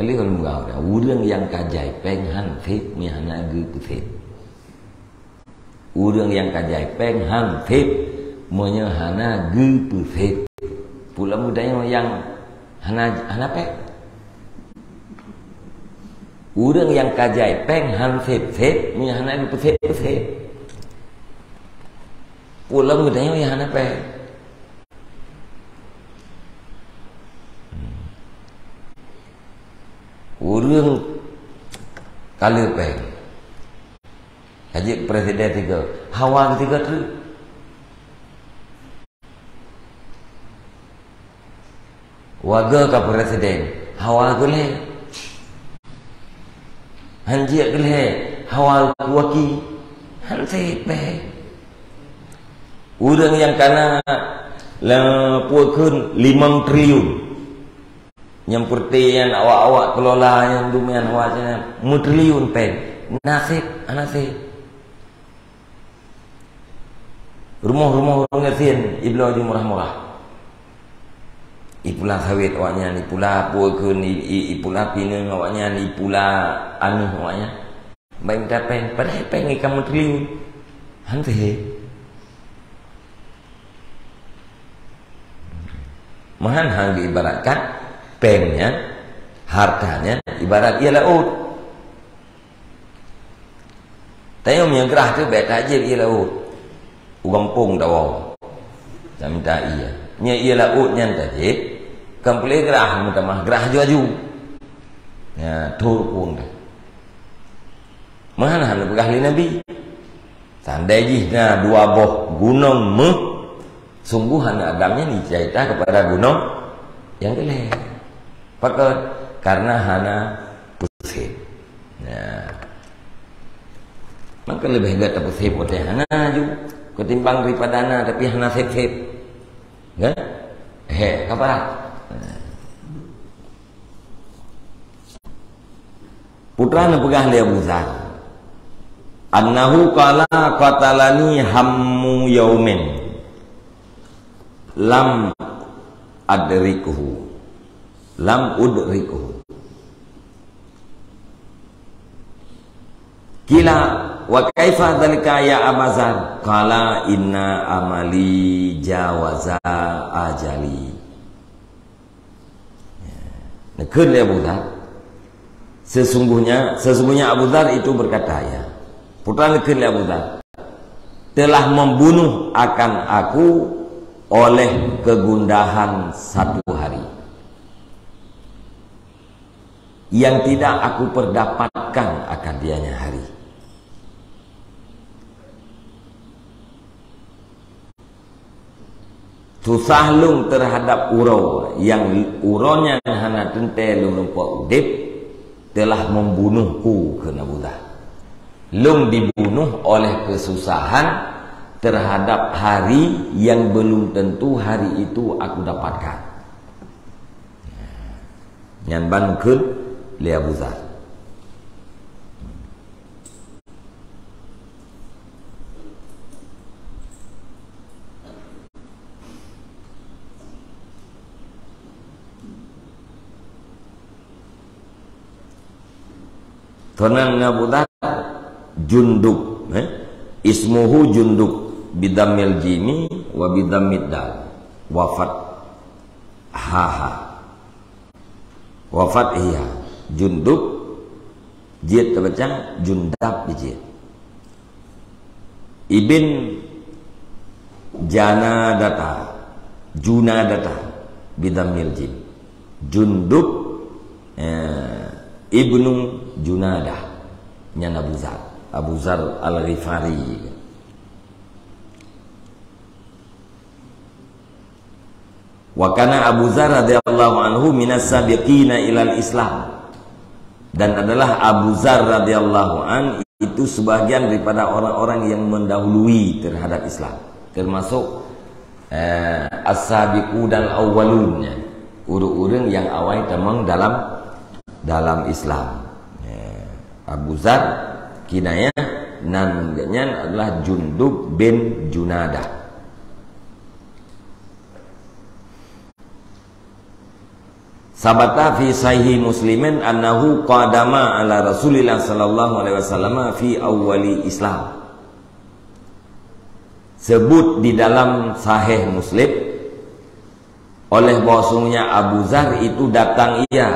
Kali ulôn peugah, ureuëng nyang ka jai péng han sép meunyoe hana geupeuset. Ureuëng nyang ka jai péng han sép meunyoe hana geupeuset. Peue lom geutanyoe nyang hana, hana péng? Ureuëng nyang ka jai péng han sép-sép meunyoe hana geupeuset-peuset. Peue lom geutanyoe nyang hana péng? Ureuëng ka le péng. Ka jeuet presiden tiga, hawa geuh tiga treuk. Warga ka presiden, hawa geuh lhée. Han jeuet geuh lhée, hawa geuh waki. Han sép péng. Ureuëng nyang kana le peue kheun limong triliun. Nyang peureute nyan awak-awak kelola nyang duman hawa nyan meutriliun péng. Na sép, hana sép. Rumoh-rumoh ureuëng gasien ibloe jih murah-murah. Ipula sawét awaknyan, ipula peue kheun, i, i, ipula pineung awaknyan, ipula aneuëk awaknyan. Bai mita péng, padahai péng nyang ka meutriliun. Han sép. Meuhan han geuibaratkan péng nyan, harta nyan ibarat ié laôt. Tanyoe meunyoe grah teuh bék tajép ié laôt. U gampông tawoe. Taminta ié. Meunyoe ié laôt nyan tajép, kan peureulée grah meutamah, grah aju-aju. Nyan, thô rupueng teuh. Meuhan hana peugah lé Nabi. Seandai jih na dua boh gunong méuh, sungguh aneuk Adam nyan jicerita keupada gunong nyang keu lhée. Pakon? Karena hana peuset. Nah. Maka leubeh gét tapeuset watée hana ju, ketimbang daripada na tapi hana sép-sép. Kan? He, ka parat. Nah. Peue neupeugah lé Abu Dzar, "Annahu qala qatalani hammu yaumin lam adrikhu, lam udrikhu." Qila, "Wa kaifa dzalika ya Aba Dzar?" Qala, "Inna amali jawaza ajali." Neukheun lé Abu Dzar, sesungguhnya, sesungguhnya Abu Dzar itu berkata, ya, peue neukheun lé Abu Dzar, "Telah membunuh akan aku oleh kegundahan satu hari yang tidak aku perdapatkan akan dianya hari." Susah lôn terhadap uroe nyang uroe nyan hana teuntée lôn lumpah udeb, telah membunuhku, kheun Abu Dzar. Lôn dibunuh oleh kesusahan terhadap hari yang belum tentu hari itu aku dapatkan. Nyan ban kheun lé Abu Dzar. Tonan Abu Dzar Jundub, eh? Ismuhu Jundub, bidhammil jimi wa bidhammid dal. Wafat haha. Wafat hiya. Jundub, jeuet tabaca Jundab jeuet. Ibn Janadata, Junadata, bidhammil jim. Jundub, eh, ibnu Junadah. Nyan Abu Dzar. Abu Dzar Al-Ghifari. Wa kana Abu Dzar radhiyallahu anhu minas sabiqina ilal Islam. Dan adalah Abu Dzar radhiyallahu an itu sebahagian daripada orang-orang yang mendahului terhadap Islam. Termasuk, eh, as-sabiqunal awwalun, ya. Ureuëng-ureuëng nyang awai tamong dalam, dalam Islam. Ya. Abu Dzar kinayah nan geuhnyan adalah Jundub bin Junadah. Sabata fi sahih Muslimin annahu qadama ala Rasulillah sallallahu alaihi wasallam fi awwali Islam. Sebut di dalam Sahih Muslim, oleh bahwasanya Abu Dzar itu datang ia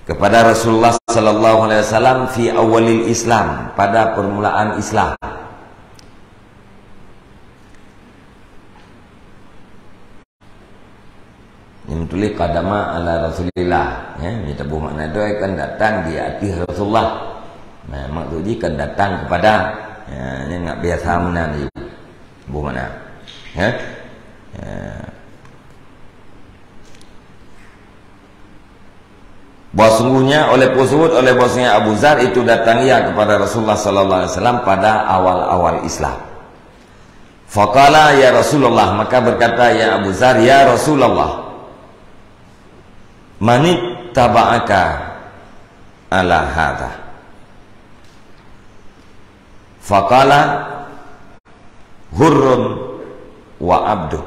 kepada Rasulullah sallallahu alaihi wasallam fi awwalil Islam, pada permulaan Islam. Ini tulis qadama ala Rasulillah, ya, ini tabuh makna tu kan datang di ateueh Rasulullah. Nah, maksud jih kan datang kepada, ya, ini nak biasa meunan jih. Buh makna. Ya. Ya. Bahwa sungguhnya oleh tersebut, oleh bahwasanya Abu Dzar itu datang ia kepada Rasulullah sallallahu alaihi wasallam pada awal-awal Islam. Faqala, "Ya Rasulullah," maka berkata ia Abu Dzar, "Ya Rasulullah, manittaba'aka ala hadza?" Faqala, "Hurrun wa abdu."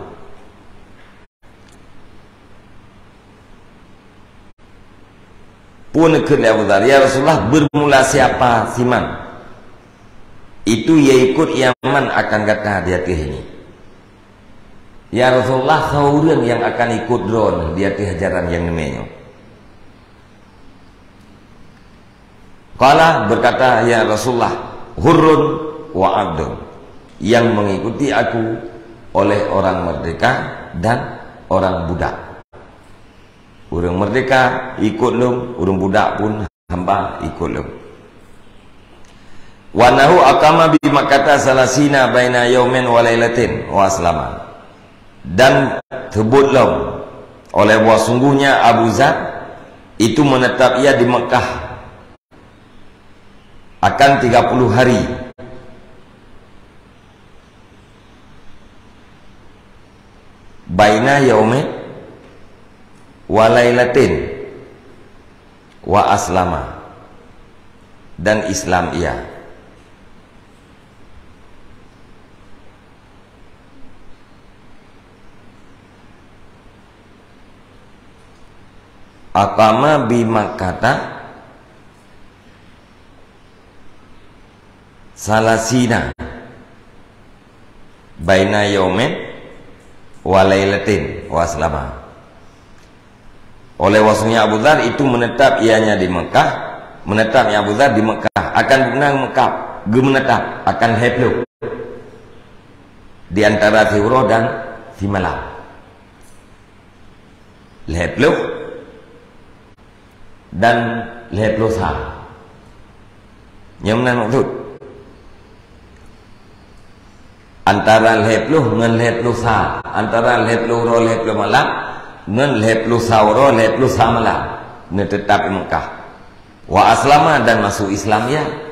Peue neukheun lé Abu Dzar, "Ya Rasulullah, beureulah siapa siman itu ia ikut ia man akan gata di ateueh ini?" Ya Rasulullah, soe ureuëng nyang akan ikut droeneuh di ateueh ajaran nyang neumé nyoe? Qala, berkata, "Ya Rasulullah, hurrun wa abdun," yang mengikuti aku oleh orang merdeka dan orang budak. Ureuëng merdeka ikut lom, ureuëng budak pun hamba ikut lom. "Wa annahu aqama bi Makkata salasina baina yaumin wa lailatin wa aslama." Dan teubot lom oleh bahwa sungguhnya Abu Dzar itu menetap ia di Mekah akan tiga puluh hari. Baina yaumin wa lailatin wa aslama, dan Islam ia. Aqama bi Makkata salasina baina yaumin wa lailatin wa aslama. Oleh bahwasanya Abu Dzar itu menetap ianya di Mekah, menetapnya Abu Dzar di Mekah, akan guna Mekah, geumenetap akan lhée ploh di antara siuroe dan simalam. Lhée ploh dan lhée ploh sa. Nyang meunan maksud. Antara lhée ploh ngon lhée ploh sa, antara lhée ploh uroe lhée ploh malam ngon lhée ploh sa uroe lhée ploh sa malam, neuteutap di Mekah. Wa aslama, dan masuk Islam ia.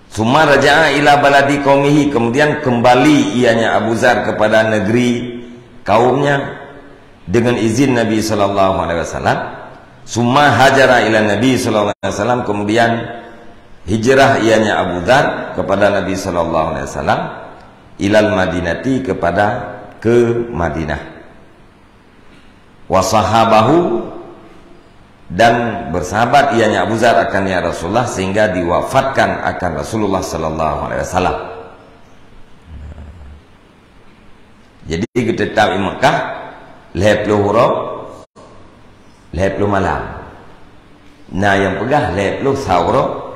Summa raja'a ila baladi qaumihi, kemudian kembali ianya Abu Dzar kepada negeri kaumnya dengan izin Nabi sallallahu alaihi wasallam. Summa hajara ila Nabi sallallahu alaihi wasallam, kemudian hijrah ianya Abu Dzar kepada Nabi sallallahu alaihi wasallam, ilal Madinati, kepada, ke Madinah. Wa sahabahu, dan bersahabat ianya Abu Dzar akan ya Rasulullah sehingga diwafatkan akan Rasulullah sallallahu alaihi wasallam. Jadi geuteutap di Mekah lhée ploh uroe, lhée ploh malam. Na nyang peugah lhée ploh sa uroe,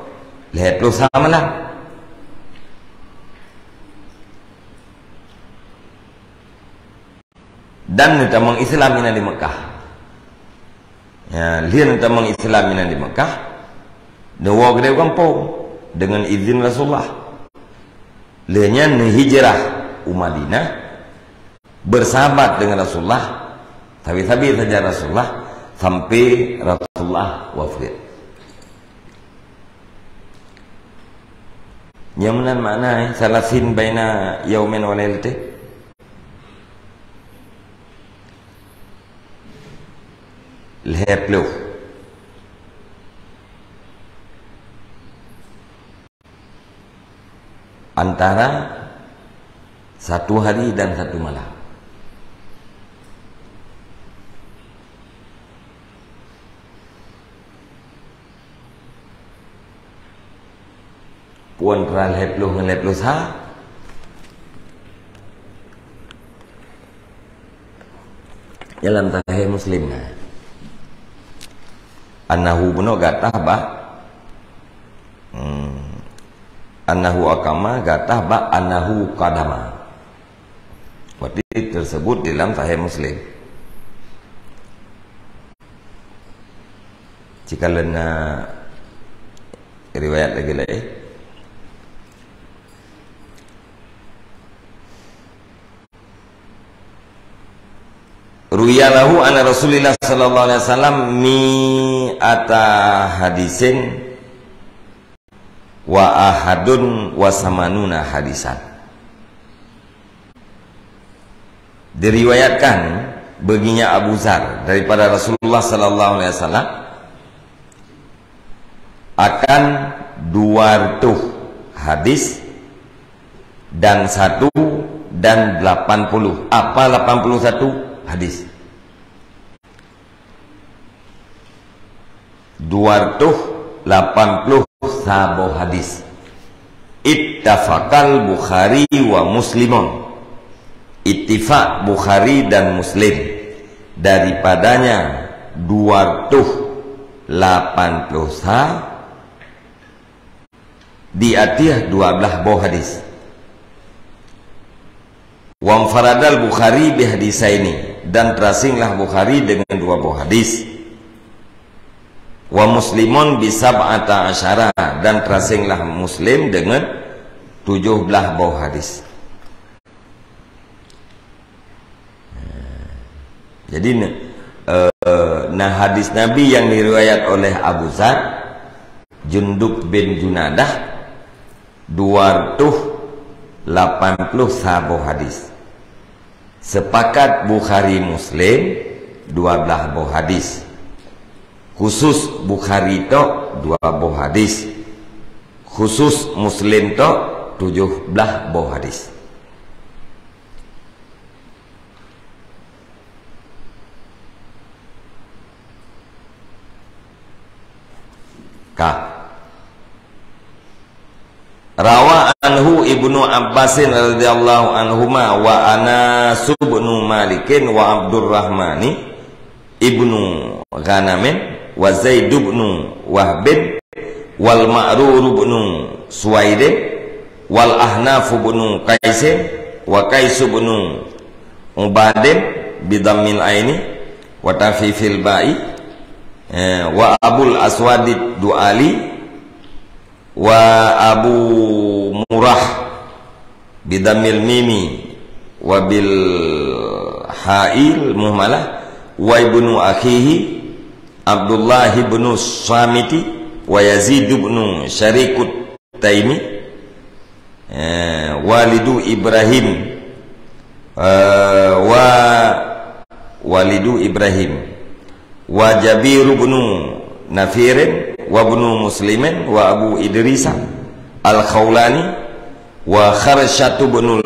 lhée ploh sa malam. Dan neutamong Islam inan di Mekah. Ya, lheueh neutamong Islam inan di Mekah, neuwoe keudéh u gampông deungon izin Rasulullah. Lheueh nyan neuhijrah u Madinah, bersahabat dengan Rasulullah, sabe-sabe saja Rasulullah, sampai Rasulullah wafat. Nyang meunan makna, eh, salasin baina yaumin wa lailatin. Lhée ploh. Antara Satu hari dan satu malam. Puan peurah lhèe ploh ngon lhèe ploh sa. Dalam Sahih Muslim na. Annahu bunoe gatah bak, hmm, annahu aqama gatah bak annahu qadama. Berarti tersebut dalam Sahih Muslim. Jika lena riwayat lagi lain. Ruya lahu anna Rasulillah sallallahu alaihi wasallam mi'ata hadisin wa ahadun wa samanuna hadisan. Diriwayatkan baginya Abu Zar daripada Rasulullah sallallahu alaihi wasallam akan dua ratus hadis dan satu dan lapan puluh, apa lapan puluh satu hadis. Dua ratus lapan puluh saboh hadis. Ittafaqal Bukhari wa Muslimun. Ittifaq Bukhari dan Muslim. Daripadanya dua ratus lapan puluh sa, di ateueh dua belas boh hadis. Wanfaradal Bukhari bihadisaini, dan terasinglah Bukhari dengan dua boh hadis. Wa Muslimun bisab'ata asyara, dan terasinglah Muslim dengan tujuh belas boh hadis. Jadi, eh, na hadis Nabi yang diriwayat oleh Abu Zar, Jundub bin Junadah, dua ratus lapan puluh saboh hadis. Sepakat Bukhari Muslim, dua belas boh hadis. Khusus Bukhari tok, dua boh hadis. Khusus Muslim tok, tujuh belas boh hadis. Ka. Rawa anhu Ibnu Abbasin radhiyallahu anhuma wa Anas bin Malikin wa Abdurrahmani ibnu Ghanamin wa Zaid bin Wahbin wal Ma'rur bin Suwaidin wal Ahnaf bin Qaisin wa Qais bin Ubadin bidhammil aini wa takhfifil ba'i, eh, wa Abul Aswadid Du'ali wa Abu Murrah bidhammil mimi wa bil ha'il muhmalah wa ibnu akhihi Abdullah ibnu Samiti wa Yazid ibnu Syarikut Taimi, eh, walidu Ibrahim, eh, wa walidu Ibrahim, wa Jabir ibnu Nafirin, wa ibnu Muslimin, wa Abu Idrisa Al-Khawlani, wa Kharsyatu ibnul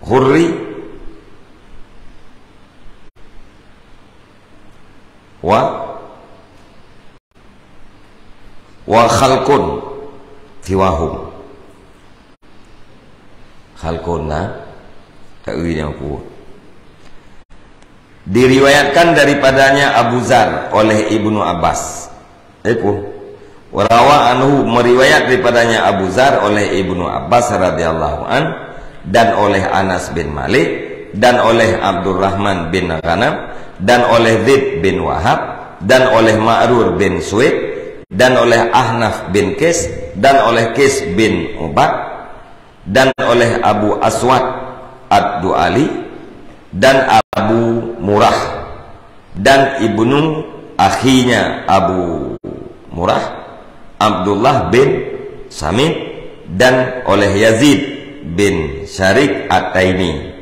Hurri, wa Wa khalqun siwahum. Khalqun na, taeu nyang pue. Diriwayatkan daripadanya Abu Zar oleh Ibnu Abbas. Eh, pue. Rawa anhu, meriwayat daripadanya Abu Zar oleh Ibnu Abbas radhiyallahu an, dan oleh Anas bin Malik, dan oleh Abdurrahman bin Ghanam, dan oleh Zaid bin Wahab, dan oleh Ma'rur bin Suwaid, dan oleh Ahnaf bin Qais, dan oleh Qais bin Ubad, dan oleh Abu Aswad Ad-Du'ali, dan Abu Murrah, dan ibnu akhinya Abu Murrah, Abdullah bin Samit, dan oleh Yazid bin Syarik At-Taimi.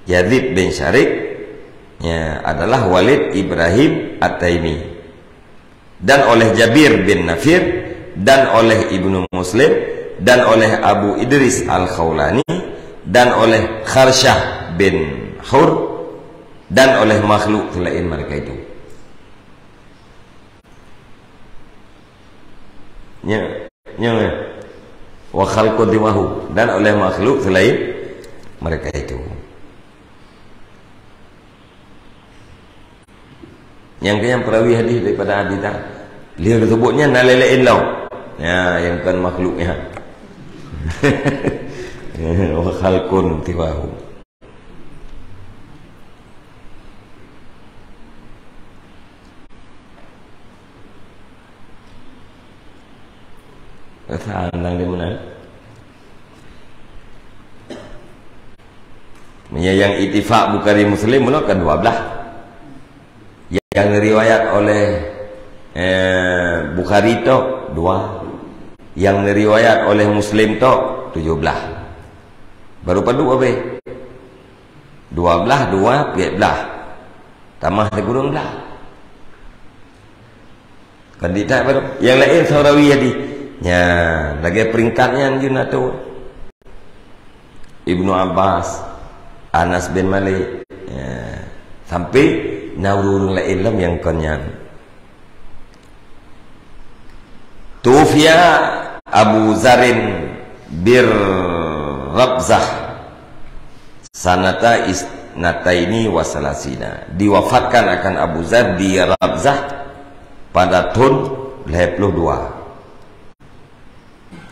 Yazid bin Syarik, ya, adalah walid Ibrahim At-Taimi. Dan oleh Jabir bin Nafir, dan oleh Ibnu Muslim, dan oleh Abu Idris Al-Khawlani, dan oleh Kharsyah bin Hur, dan oleh makhluk selain mereka itu. Nya, nya, nya. Wa khalqun siwahu, dan oleh makhluk selain mereka itu. Nyang keu nyang perawi hadis daripada hadis tadi. Lheueh geusebut nyan na lé-lé lom. Ya, nyang kon makhluk nyan. Wa khalqun siwahu. Rasa andang di mana? Meunyo nyang ittifaq Bukhari Muslim meunan kan dua belas. Nyang riwayat oleh, eh, Bukhari tok dua. Nyang riwayat oleh Muslim tok tujoh belas. Baru padub habéh. Dua belas, dua, peuet belas. Tamah sikureueng belas. Kan di tak baru. Nyang laén soe rawi jadi. Nya, lagèe peringkat nyan jeuet na tu. Ibnu Abbas, Anas bin Malik. Ya. Sampai na ureueng-ureueng laén lom nyang kon nyan. Tufiya Abu Zarin bir Rabzah sanata isnataini wa salasina. Diwafatkan akan Abu Zar di Rabzah pada tahun lhèe ploh dua.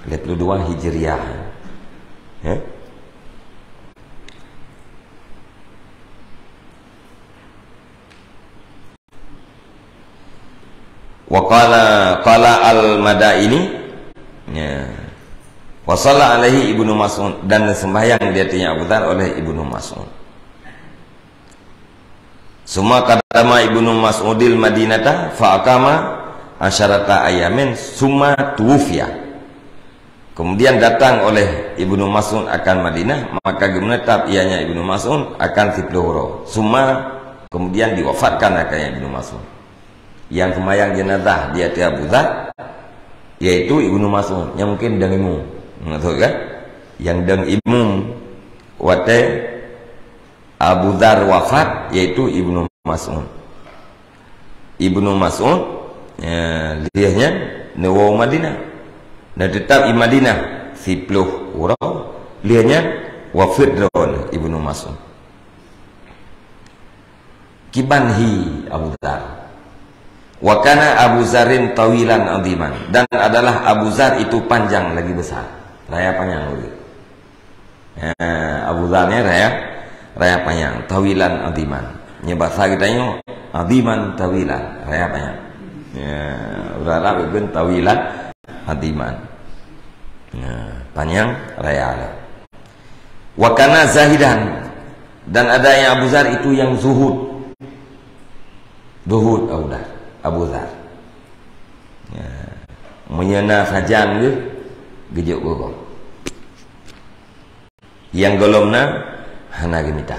Lhèe ploh dua Hijriah. Ya? Wa qala, qala Al-Madaini, ya. Wa shalla alaihi Ibnu Mas'ud, dan sembahyang di atasnya Abu Dzar oleh Ibnu Mas'ud. Summa qadama Ibnu Mas'udil Madinata fa aqama asyarata ayamin summa tuwufiya. Kemudian datang oleh Ibnu Mas'ud akan Madinah, maka geumeunetap ianya Ibnu Mas'ud akan siploh uroe. Summa, kemudian diwafatkan akan Ibnu Mas'ud. Nyang seumayang jenazah di ateueh Abu Dzar, yaitu Ibnu Mas'ud, nyang mungkin dong imum. Maksud kan? Nyang dong imum watèe Abu Dzar wafat, yaitu Ibnu Mas'ud. Ibnu Mas'ud, eh, lheueh nyan neuwoe Madinah. Neuteutap i Madinah siploh uroe, lheueh nyan wafeuet droeneuh Ibnu Mas'ud. Kiban hi Abu Dzar. Wa kana Abu Dzarin tawilan adhiman. Dan adalah Abu Dzar itu panjang lagi besar. Raya panyang ureueng. Ya, Abu Dzar nyan raya, raya panyang, tawilan adhiman. Nyoe basa geutanyoe, adhiman tawilan, raya panyang. Ya, ureueng Arab geukheun tawilan adhiman. Ya, panyang raya lah. Wa kana zahidan, dan adanya Abu Dzar itu yang zuhud. Zuhud Abu Dzar, Abu Dzar. Ya. Meunyoe na sajan geuh, geujok geuh. Nyang gohlom na, hana geumita.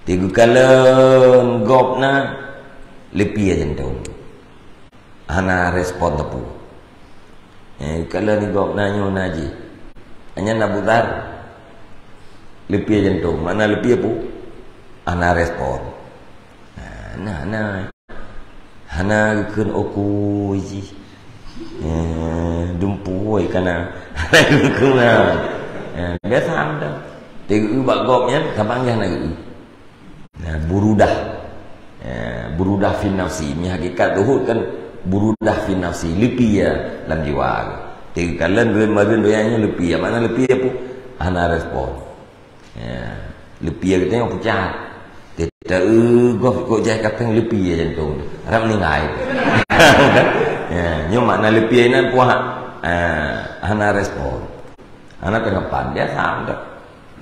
Teugeukalon gob na, leupie jantong. Hana respon teupeu. Eh, geukalon gob na nyoe na jih. Nyan Abu Dzar, leupie jantong. Makna leupie peue? Hana respon. Nah, nah, nah. Hana geukheun oku jih. Eh, dumpu woi kana. Hana geukheun na. Eh, biasa anda. Teugeu bak gob nyan, saban hana geu. Nah, burudah. Eh, burudah fi nafsi. Mi hakikat zuhud kan burudah fi nafsi. Leupie lam jiwa. Teugeukalon rem-rem donya nyoe leupie. Makna leupie peue? Hana respon. Ya, leupie geutanyoe pucat. Teuta eu gob kok jai kapeng leupie jantong. Harap meuninggai. Ya, nyoe makna leupie nan puah. Ah, hana respon. Hana tanggapan, biasa aja.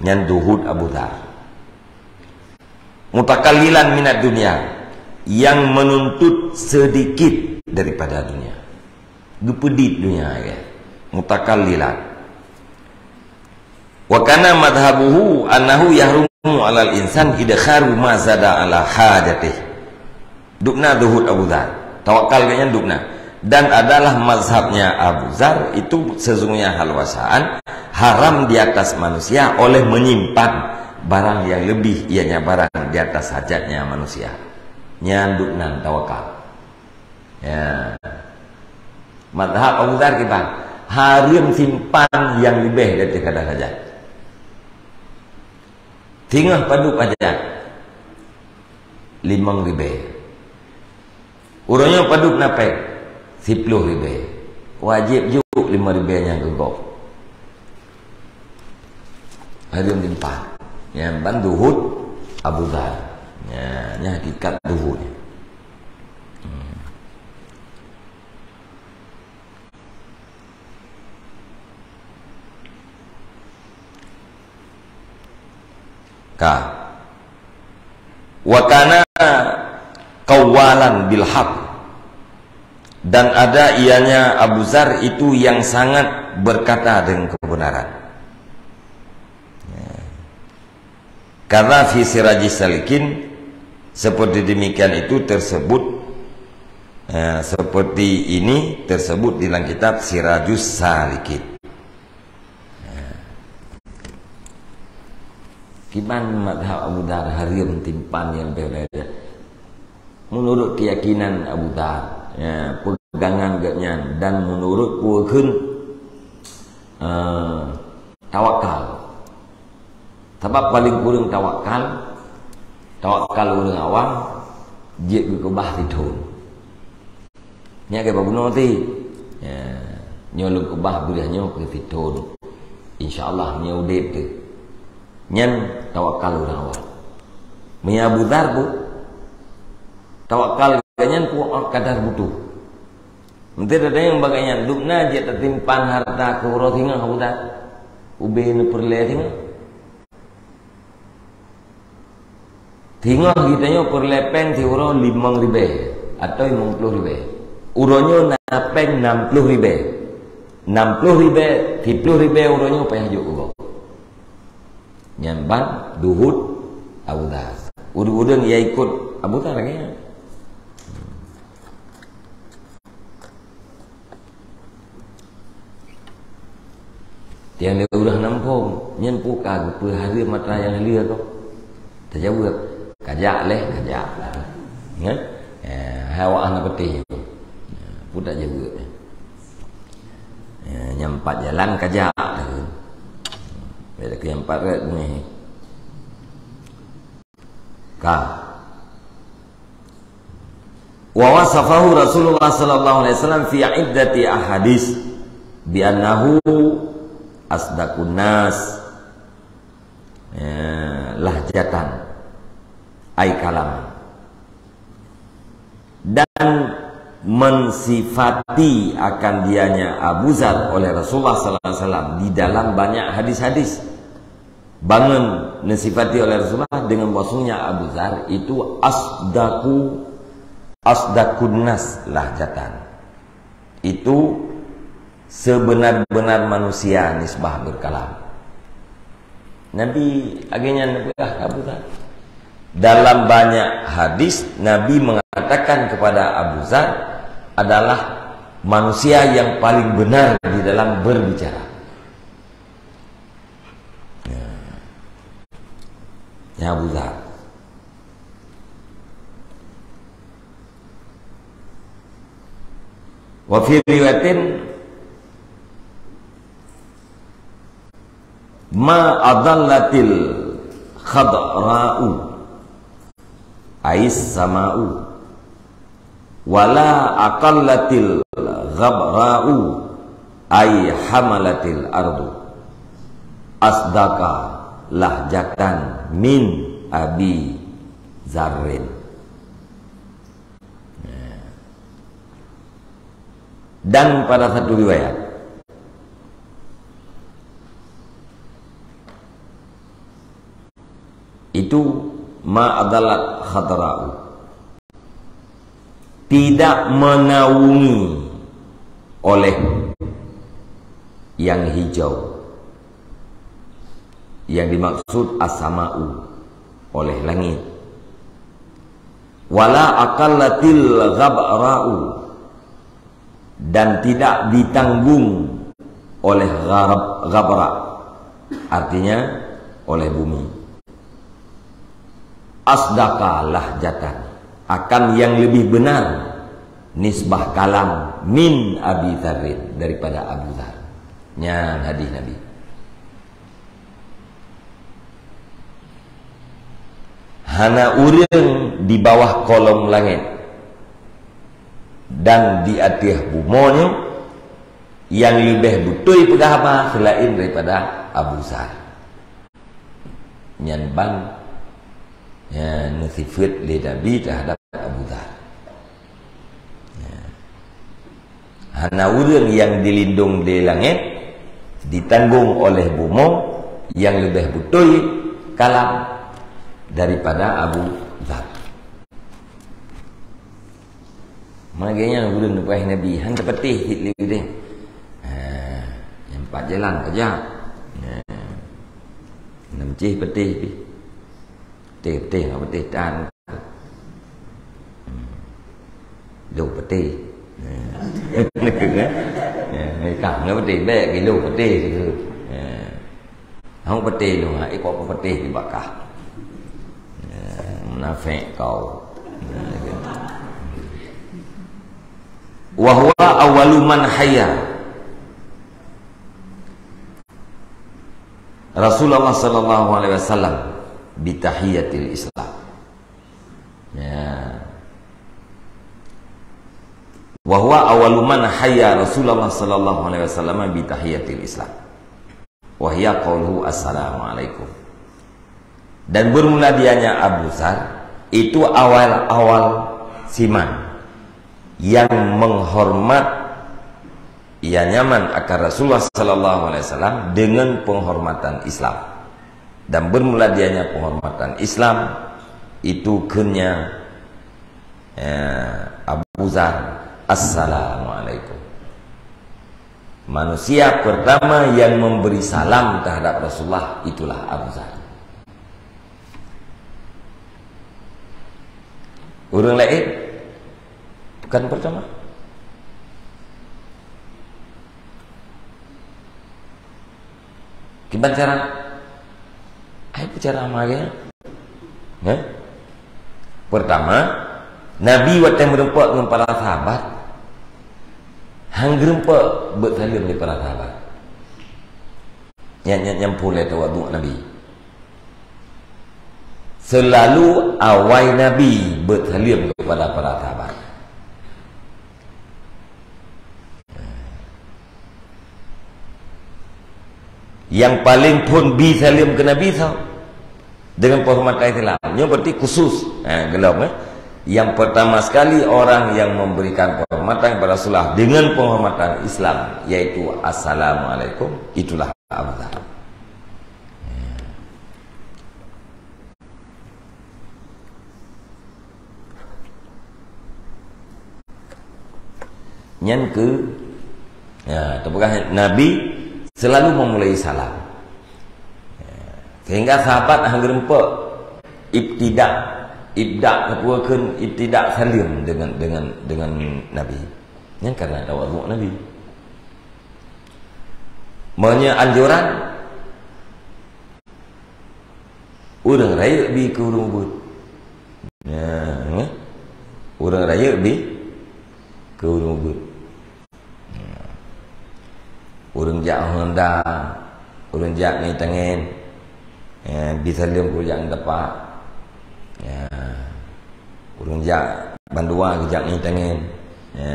Nyan zuhud Abu Dzar. Mutakallilan minad dunya, yang menuntut sedikit daripada dunia. Geupeudit dunia ya. Mutakallilan. Wa kana madhhabuhu annahu yahrumu 'alal insan idkharu ma zada 'ala hajatih. Dubna zuhud Abu Dzar. Tawakal geuhnyan dubna. Dan adalah mazhabnya Abu Dzar itu sesungguhnya hal wasaan haram di atas manusia oleh menyimpan barang yang lebih, ianya barang di atas hajatnya manusia. Nyan duek nan tawakal. Ya. Mazhab Abu Dzar kiban, hareuem simpan nyang leubeh dari kadar hajat. Singoh padub hajat, limong ribèe. Uroe nyoe padub na péng, siploh ribèe. Wajéb jok limong ribèe nyan keu gob. Hareuem simpan. Nyan ban zuhud Abu Dzar. Nyan, nyan hakikat zuhud. Hmm. Ka. Wa kana qawwalan bil haq. Dan ada ianya Abu Dzar itu yang sangat berkata dengan kebenaran. Ya. Karena fi Sirajis Salikin, seperti demikian itu tersebut, eh, seperti ini tersebut di dalam kitab Sirajus Salikin. Eh. Kiban mazhab Abu Dzar hareuem simpan nyang leubeh dari. Menurut keyakinan Abu Dzar, ya, pegangan geuh nyan dan menurut peue kheun, eh, tawakal. Sabab paling kureueng tawakal, tawakal ureueng awam, jeuet geukeubah sithon. Nyan ka bunoe ti. Ya, nyoe lôn keubah beureuh nyoe keu sithon. Insya Allah nyoe udeb teuh. Nyan tawakal ureueng awam. Meunyoe Abu Dzar bu, tawakal geuh nyan pokok kadar butuh. Meuntri ada nyang bagai nyan, dubna jeuet tatimpan harta keu uroe singoh Abu Dzar. Ubé neupeureulée singoh. Singoh geutanyoe peureulée péng siuroe limong ribèe atau limong ploh ribèe. Uroe nyoe na péng nam ploh ribèe. Nam ploh ribèe, siploh ribèe uroe nyoe payah jok keu gob. Nyan ban zuhud Abu Dzar. Ureueng-ureueng nyang ikot Abu Dzar lagèe nyan. Tiang lé ureueng nampông, nyan peue ka geupeuhareuem atra nyang lheueh kah? Tajaweueb, "Kajak lé, kajak." Nyan? Eh, hai awak hana peutéh. Peue tajaweueb? Eh, nyang pat jalan kajak, takheun. Beda keu nyang pat rot ni. Ka. Wa wasafahu Rasulullah sallallahu alaihi wasallam fi iddati ahadits bi annahu asdaqun nas, eh, lahjatan, ay kalaman. Dan mensifati akan dianya Abu Dzar oleh Rasulullah sallallahu alaihi wasallam di dalam banyak hadis-hadis. Bangun disifati oleh Rasulullah dengan bahwasanya Abu Dzar itu asdaqu, asdaqun nas lahjatan. Itu sebenar-benar manusia nisbah berkalam. Nabi akhirnya neugah Abu Dzar. Dalam banyak hadis, Nabi mengatakan kepada Abu Dzar adalah manusia yang paling benar di dalam berbicara. Ya. Ya, Abu Dzar. Wa fi riwayatin, "Ma adhallatil khadra'u, ais sama'u." Wala aqallatil ghabra'u, ay hamalatil ardu, asdaqa lahjatan min Abi Zarrin. Dan pada satu riwayat, itu ma adallat khadra'u, tidak menaungi oleh yang hijau. Yang dimaksud as-sama'u, oleh langit. Wala aqallatil ghabra'u, dan tidak ditanggung oleh gharab-, ghabra. Artinya, oleh bumi. Asdaqa lahjatan, akan yang lebih benar nisbah kalam min Abi Dzarrin, daripada Abu Dzar. Nyan hadis Nabi. Hana ureuëng di bawah kolom langét dan di ateueh bumoe nyoe nyang leubeh beutôi peugah haba seulaén daripada Abu Dzar. Nyan ban, ya, neusifeuet lé Nabi teuhadap Abu Dzar. Ya. Hana ureuëng nyang dilindong lé langét, ditanggong oleh bumoe nyang leubeh beutôi kalam daripada Abu Dzar. Makanya ureuëng leubeh Nabi, han teupeuteh cit lé udeh. Ha, nyang pat jalan saja. Ha. Nam cih peuteh pih. Peuteh, peuteh, peuteh tan. Hmm. Lôn peuteh. Ha. Ha, ha, ka ngon peuteh, bèk keu lôn peuteh tu. Ha. Hông peuteh lôn, ha, ikôt peuteh di bakah. Ya, munafék kau. Ya, gitu. Wa huwa awwalu man hayya Rasulullah sallallahu alaihi wasallam bi tahiyatil Islam. Ya. Wa huwa awwalu man hayya Rasulullah sallallahu alaihi wasallam bi tahiyatil Islam. Wa hiya qauluhu, "Assalamualaikum." Dan bermula dianya Abu Dzar, itu awal-awal siman yang menghormat, ia nyaman akan Rasulullah sallallahu alaihi wasallam dengan penghormatan Islam. Dan bermula dianya penghormatan Islam, itu kheun nya, eh, Abu Dzar, "Assalamualaikum." Manusia pertama yang memberi salam terhadap Rasulullah itulah Abu Dzar. Ureuëng laén bukan pertama. Kiban cara? Ai, cara magai. Ya? Pertama, Nabi watée meureumpok ngon para sahabat, han geureumpok beuet saleuem di para sahabat. Nyan, nyan, nyan peureulée tawadhu Nabi. Seulalu awai Nabi beuet saleuem kepada para sahabat. Nyang paleng phon bi saleuem keu Nabi soe? Dengan penghormatan Islam. Nyoe berarti khusus. Ha, geulom, eh. Yang pertama sekali orang yang memberikan penghormatan kepada Rasulullah dengan penghormatan Islam, yaitu "Assalamualaikum", itulah Abu Dzar. Nyan keuh, ya, teupeugah Nabi selalu memulai salam. Ya, sehingga sahabat han geureumpok ibtida, ibda, teupeue kheun ibtida saleuem dengan, dengan, dengan Nabi. Nyan karena tawadhu Nabi. Meunyoe anjuran, ureuëng rayeuk bi keu ureuëng ubit. Nah, eh? Ureuëng rayeuk bi keu ureuëng ubit. Ureuëng jak Honda, ureuëng jak ngon tangen, eh, bi saleuem keu ureuëng jak ngon tapak. Ya. Ureuëng jak bandua geujak ngon tangen. Ya,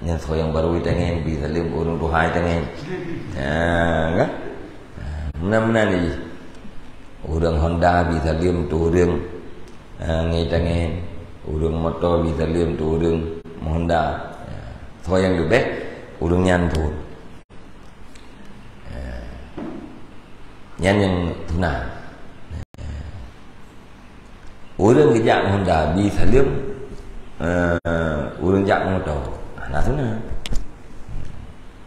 nyang soe nyang barô tangen, bi saleuem keu ureuëng tuha tangen. Ya, kan? Meunan-meunan jih. Ureuëng Honda bi saleuem keu ureuëng, eh, ngon tangen. Ureuëng moto bi saleuem keu ureuëng Honda. Ya. Soe nyang leubeh, ureuëng nyan phon. Eh, nyan nyang sunat. Eh, ureuëng geujak Honda bi saleuem, eh, ureuëng jak moto. Hana sunat.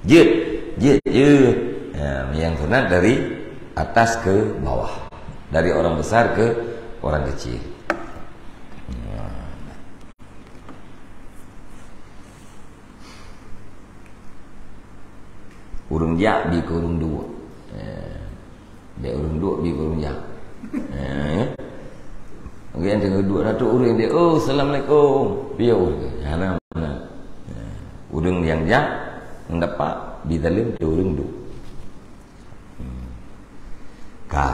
Jeuet, jeuet, jeuet. Eh, nyang sunat dari atas ke bawah. Dari orang besar ke orang kecil. Ureuëng jak bi keu ureuëng duek. Ya. Dek ureuëng duek bi ureuëng jak. Ha, ya. Oke, yang tengah duek ratok ureuëng dia, "Oh, assalamualaikum." Piye ureuëng? Ha, nah, nah. Ha. Ureuëng yang jak, yang dapat, bi zalim tu ureuëng duek. Hmm. Ka.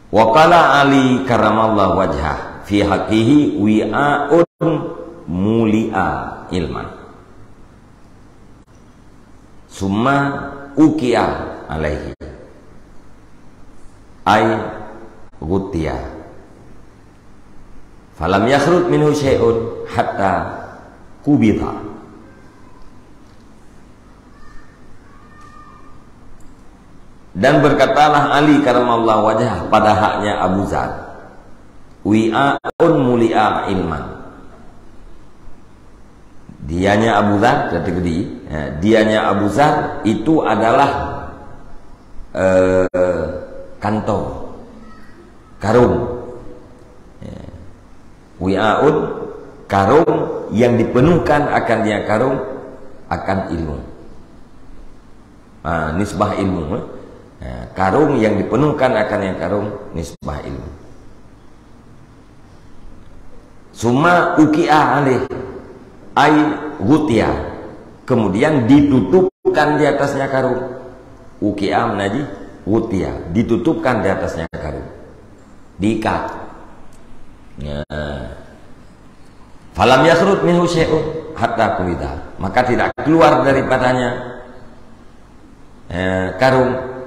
Wa qala Ali karramallahu wajhah fi haqqihi wi'aun muli'a ilman. Summa uki'a alaihi. Ai ghutiya. Falam yakhruj minhu syai'un hatta qubida. Dan berkatalah Ali karramallahu wajhah pada haknya Abu Dzar, "Wi'aun muli'a ilman." Dianya Abu Dzar, kata gedi, ya, dianya Abu Dzar itu adalah, eh, kantong, karung. Ya. Wi'aun, karung yang dipenuhkan akan dia karung, akan ilmu. Ha, nisbah ilmu, eh. Ha, karung yang dipenuhkan akan yang karung, nisbah ilmu. Summa uki'a alaih, ai ghutiya. Kemudian ditutupkan di atasnya karung. Uki'a menaji ghutiya, ditutupkan di atasnya karung. Diikat. Ya. Falam yakhruj minhu syai'un hatta qubida. Maka tidak keluar daripadanya, eh, karung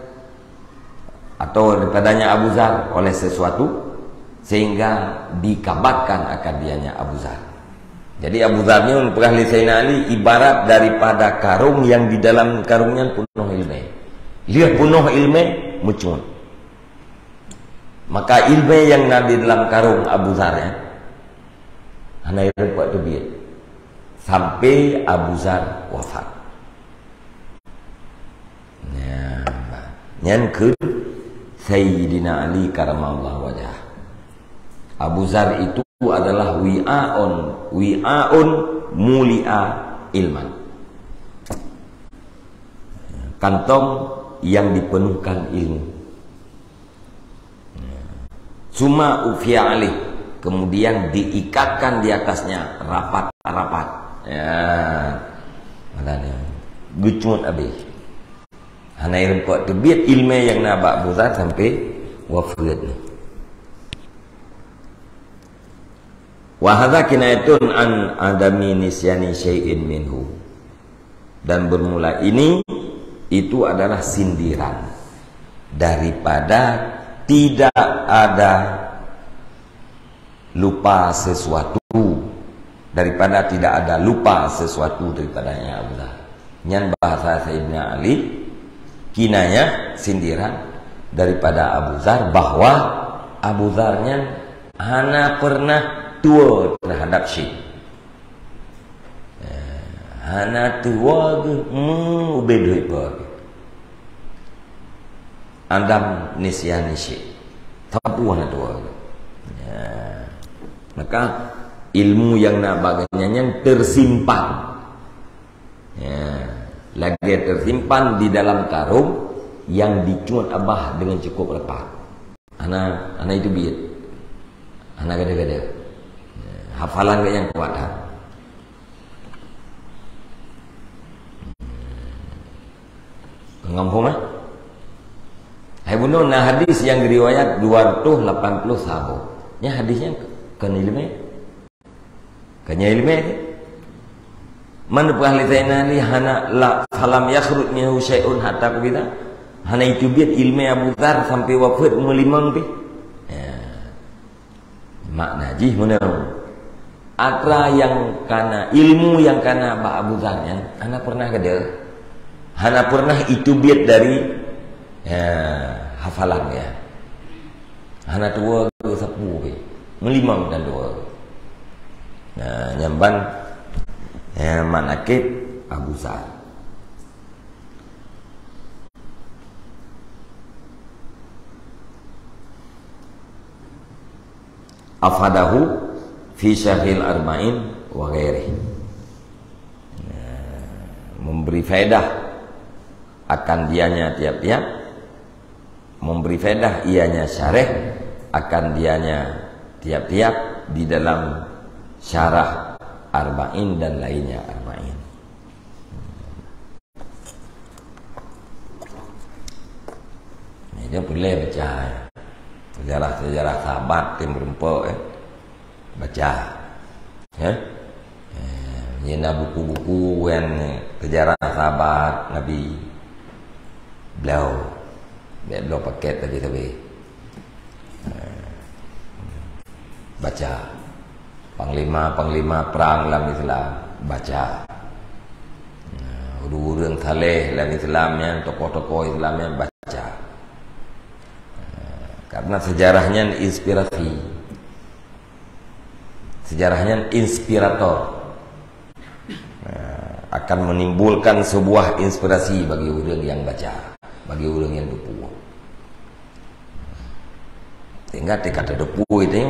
atau daripadanya Abu Dzar oleh sesuatu sehingga dikabatkan akan dianya Abu Dzar. Jadi Abu Dzar ni peugah lé Sayyidina Ali ibarat daripada karung yang di dalam karung nyan penuh ilmu. Lheueh penuh ilmu, meucue. Maka ilmu yang na di dalam karung Abu Dzar nyan hana ireumpok teubiet sampai Abu Dzar wafat. Nyan, nyan kheun Sayyidina Ali karramallahu wajhah. Abu Dzar itu adalah wi'aun, wi'aun muli'a ilman. Kantong yang dipenuhkan ilmu. Summa uki'a alaih, kemudian diikatkan di atasnya rapat-rapat. Ya. Maknanya, geucut habéh. Hana ireumpok teubiet ilmu yang na bak Abu Dzar sampai wafat. Wa hadza kinayatun an adami nisyani syai'in minhu. Dan bermula ini, itu adalah sindiran daripada tidak ada lupa sesuatu, daripada tidak ada lupa sesuatu daripadanya Abu Dzar. Nyan bahasa Sayyidina Ali, kinayah, sindiran daripada Abu Dzar, bahwa Abu Dzar nyan hana pernah tuwo terhadap syik. Eh, hana tuwo geuh meu ubé doi po geuh. Adam nisyani syik. Sapeue hana tuwo geuh. Ya. Maka ilmu yang na bak geuhnyan nyan tersimpan. Ya. Lagée tersimpan di dalam karung yang dicut abah dengan cukup rapat. Hana, hana itu biet. Hana gada-gada. Hafalan geuh nyang kuat that. Ngon phom, eh? Hai bunoe na hadis nyang riwayat dua ratus lapan puluh saboh. Nya hadis nyan kon ileumé. Kon nyan ileumé. Man peugah lé Sayyidina Ali hana la falam yakhruj minhu syai'un hatta qubida. Hana itu biet ileumé Abu Dzar sampai wafat umur limong pih. Ya. Makna jih meunan. Atra nyang kana, ilmu nyang kana bak Abu Dzar nyan hana pernah gada. Hana pernah itu biet dari, ya, hafalan ya. Hana tuwo geuh sapeue pih. Meulimong dan dua. Nah, nyan ban, ya, manakib Abu Dzar. Afadahu fi syarhil arba'in wa ghairih. Nah, memberi faedah akan dianya tiap-tiap, memberi faedah ianya syarah akan dianya tiap-tiap di dalam syarah Arba'in dan lainnya Arba'in. Ini pulai baca sejarah-sejarah sahabat tim berempok, eh. Baca. Ya. Eh, ini na buku-buku yang sejarah sahabat Nabi. Beliau, beliau paket tadi tapi. Eh, baca. Panglima-panglima perang dalam Islam, baca. Nah, ureuëng-ureuëng saleh dalam Islam nyan, tokoh-tokoh Islam nyan, baca. Nah, karena sejarah nyan inspirasi. Sejarah nyan inspirator. Nah, akan menimbulkan sebuah inspirasi bagi ureuëng yang baca, bagi ureuëng yang teupeue. Sehingga teuka teupeue itu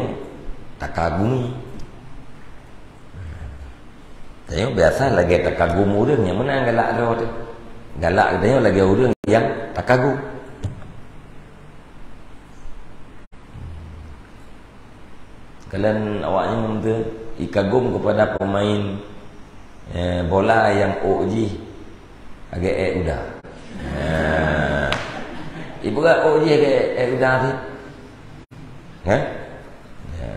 takagumi. Tanyoe biasa lagée takagum ureuëng nyang meunan galak droe teuh. Galak tanyoe lagée ureuëng nyang takagum. Kalon awaknyan teuh ikagum kepada pemain, eh, bola nyang ôk jih lagée ék uda. Eh, ibuka ôk jih lagée ék uda teuh. Hah? Ya.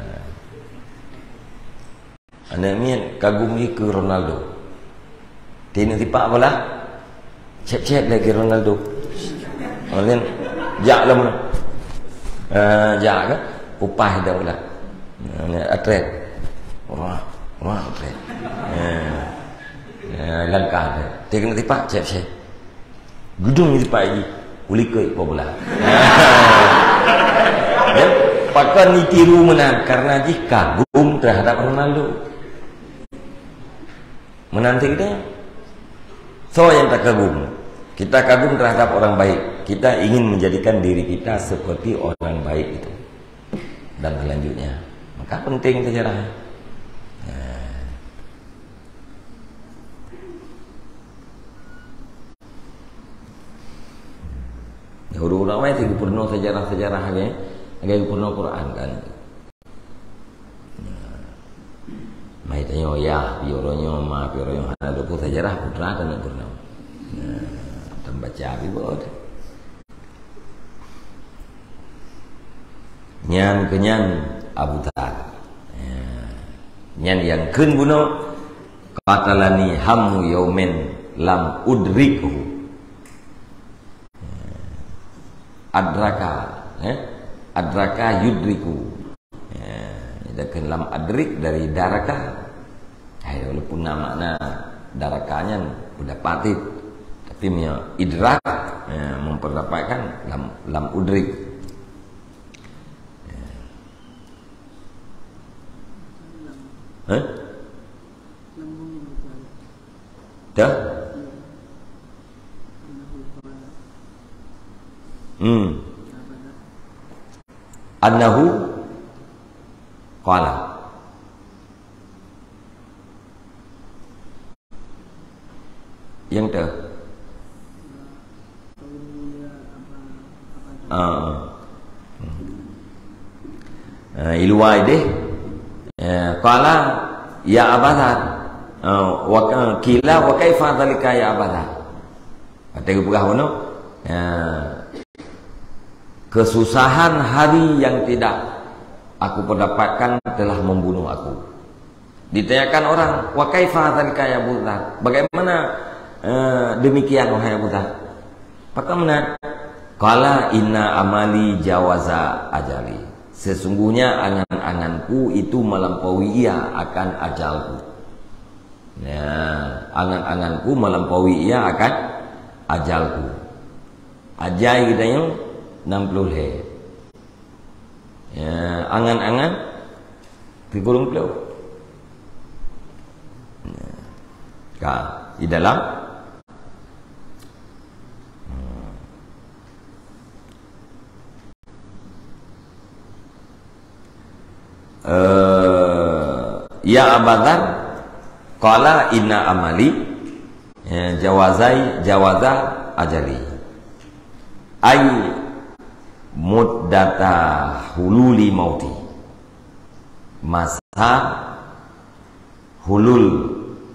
Aneuk miet kagum jih keu Ronaldo. Tineuk sipak bola, cép-cép lé keu Ronaldo. Kemudian jak lom. Ah, jak kan? Upah dah bola. Ah, atlet. Wah, wah, atlet. Ah. Ah, langkah dia. Tineuk sipak, cép-cép. Geudong di pai jih, ulikot bola. Ya, pakon ditiru meunan karena jih kagum terhadap Ronaldo. Meunan cit kita. Soe nyang takagum? Kita kagum terhadap orang baik. Kita ingin menjadikan diri kita seperti orang baik itu. Dan selanjutnya, maka penting sejarah. Nah. Ya, ureuëng-ureuëng awai si geupeurunoe sejarah-sejarah lagée, lagée geupeurunoe Quran kan. Nah. Mai tanyoe ya, piôh uroe nyoe, ma piôh uroe nyoe, hana luput sejarah putra keuneuk peurunoe. Nah, tambaca bibot. Nyan keunyan Abu Dhar. Ya. Nyan nyang kheun bunoe, "Qatalani hammu yaumin lam udrikhu." Adraka, eh? Adraka yudriku. Ya, kita kheun lam adrik dari daraka. Hai, walaupun na makna daraka nyan udah patit, tapi meunyoe idrak, ya, memperdapat kan lam, lam udrik. Ya. Hah? Dah? Hmm. Annahu qala. Nyang teuh. Ah, ah. Ah, i luwa ideh. Eh, qala, "Ya Aba Dzar." Ah, wa ka-, qila, "Wa kaifa dzalika ya Aba Dzar?" Watée geupeugah bunoe, ya, "Kesusahan hari yang tidak aku perdapatkan telah membunuh aku." Ditanyakan orang, "Wa kaifa dzalika ya Abu Dzar?" Bagaimana, eh, demikian, wahai Abu Dzar? Pakon meunan? Qala, "Inna amali jawaza ajali." Sesungguhnya angan-anganku itu melampaui ia akan ajalku. Nah, angan-anganku melampaui ia akan ajalku. Ajai geutanyoe enam puluh lhée. Ya, angan-angan tikureueng plôh. Ya. Ka, di dalam. Hmm. Eh, ya Aba Dzar, qala inna amali, Eh, jawazai, jawaza ajali. Ai muddata hululi mauti. Masa hulul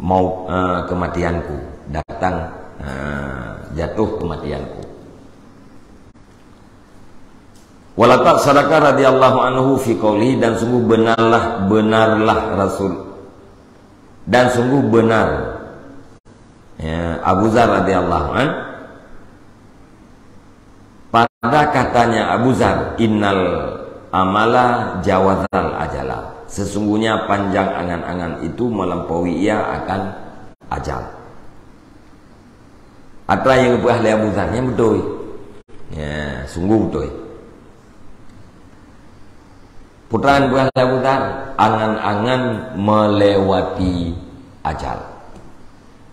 maut, eh, kematianku, datang, eh, jatuh kematianku. Walaqad sadaqa radhiyallahu anhu fi qaulihi, dan sungguh benarlah, benarlah Rasul, dan sungguh benar, ya, Abu Dzar radhiyallahu an, pada katanya Abu Dzar, "Innal amala jawazal ajala." Sesungguhnya panjang angan-angan itu melampaui ia akan ajal. Atra nyang geupeugah lé Abu Dzar nyan beutôi. Ya, sungguh beutôi. Peue atra nyang geupeugah lé Abu Dzar, angan-angan melewati ajal.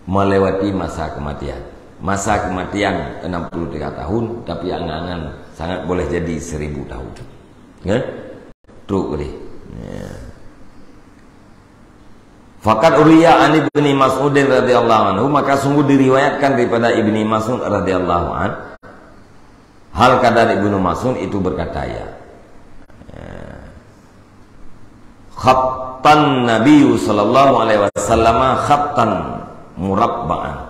Melewati masa kematian. Masa kematian enam puluh tiga tahun, tapi angan-angan sangat boleh jadi seribu tahun. Ya? Trok deh. Ya. Faqad uriya an Ibni Mas'udin radhiyallahu anhu, maka sungguh diriwayatkan daripada Ibni Mas'ud radhiyallahu an, hal kadar Ibnu Mas'ud itu berkata, ya, ya, khattan Nabi sallallahu alaihi wasallam khattan murabba'an.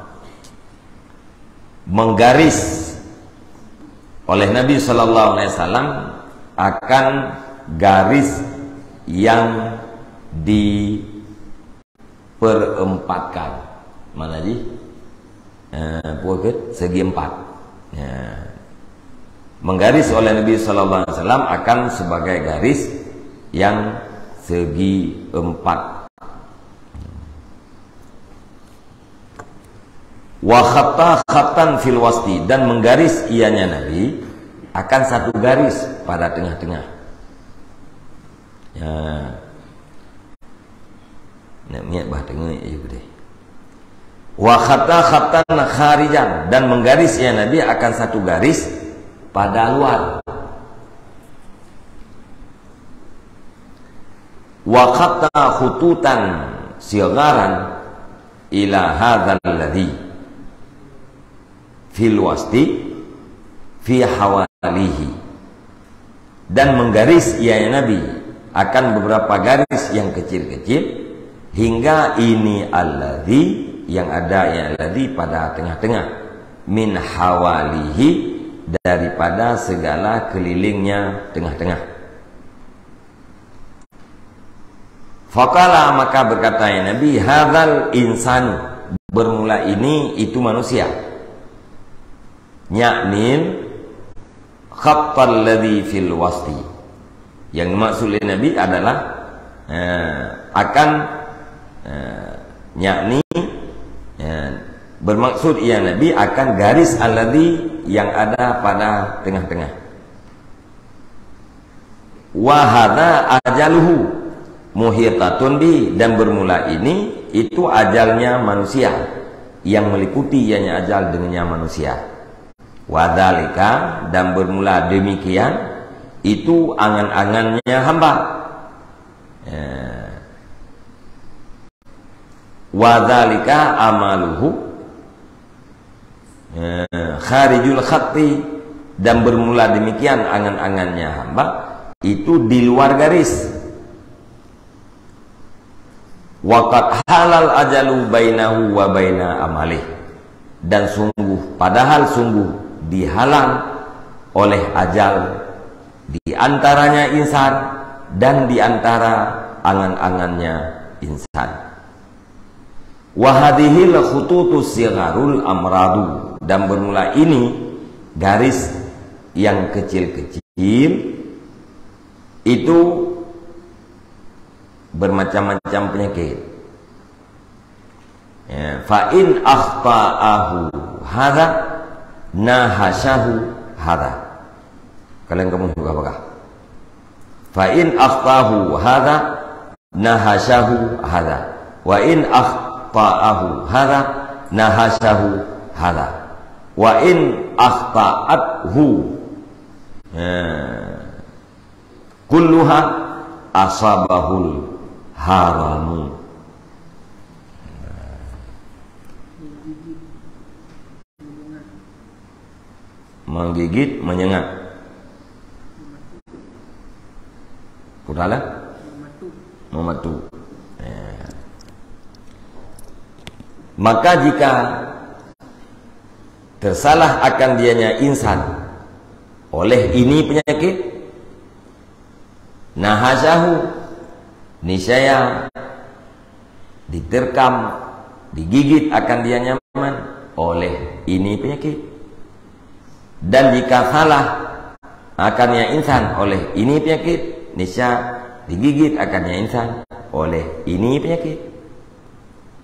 Menggaris oleh Nabi sallallahu alaihi wasallam akan garis yang diperempatkan. Mana ji? Eh, apa ke? Segi empat. Ya. Menggaris oleh Nabi sallallahu alaihi wasallam akan sebagai garis yang segi empat. Wa khatta khattan fil wasti, dan menggaris ianya Nabi akan satu garis pada tengah-tengah. Ya. Nak miet bah tengok ya deh. Wa khatta khattan kharijan, dan menggaris ia Nabi akan satu garis pada luar. Wa khatta khututan sigharan ila hadzal ladzi fil wasti fi hawalihi, dan menggaris ia Nabi akan beberapa garis yang kecil-kecil hingga ini alladzi, yang ada ia alladzi pada tengah-tengah, min hawalihi, daripada segala kelilingnya tengah-tengah. Faqala, maka berkata ia Nabi, "Hadzal insanu, bermula ini itu manusia." Yakni khattal ladzi fil wasti. Yang dimaksud oleh Nabi adalah, eh, akan, eh, yakni, eh, bermaksud ia Nabi akan garis alladzi yang ada pada tengah-tengah. Wa hadza ajaluhu muhitatun bi, dan bermula ini itu ajalnya manusia yang meliputi ianya ajal dengannya manusia. Wa dzalika, dan bermula demikian itu angan-angannya hamba. Ya. Wa dzalika amaluhu, eh, kharijul khatti, dan bermula demikian angan-angannya hamba itu di luar garis. Wa qad halal ajalu bainahu wa baina amalih, dan sungguh, padahal sungguh dihalang oleh ajal di antaranya insan dan di antara angan-angannya insan. Wa hadzihil khututus sigharul amradu, dan bermula ini garis yang kecil-kecil itu bermacam-macam penyakit. Ya, fa in akhta'ahu hadza, nahasyahu hadza. Kalian kamu juga bagah. Fa in akhta'ahu hadza, nahasyahu hadza. Wa in akhta'ahu hadza, nahasyahu hadza. Wa in akhta'athu, ya, kulluha asabahul haramu. Menggigit, menyengat. Putahlah. Mematu. Ya. Maka jika tersalah akan dianya insan oleh ini penyakit, nahasyahu, niscaya diterkam, digigit akan dia nyaman oleh ini penyakit. Dan jika salah akannya insan oleh ini penyakit, niscaya digigit akannya insan oleh ini penyakit.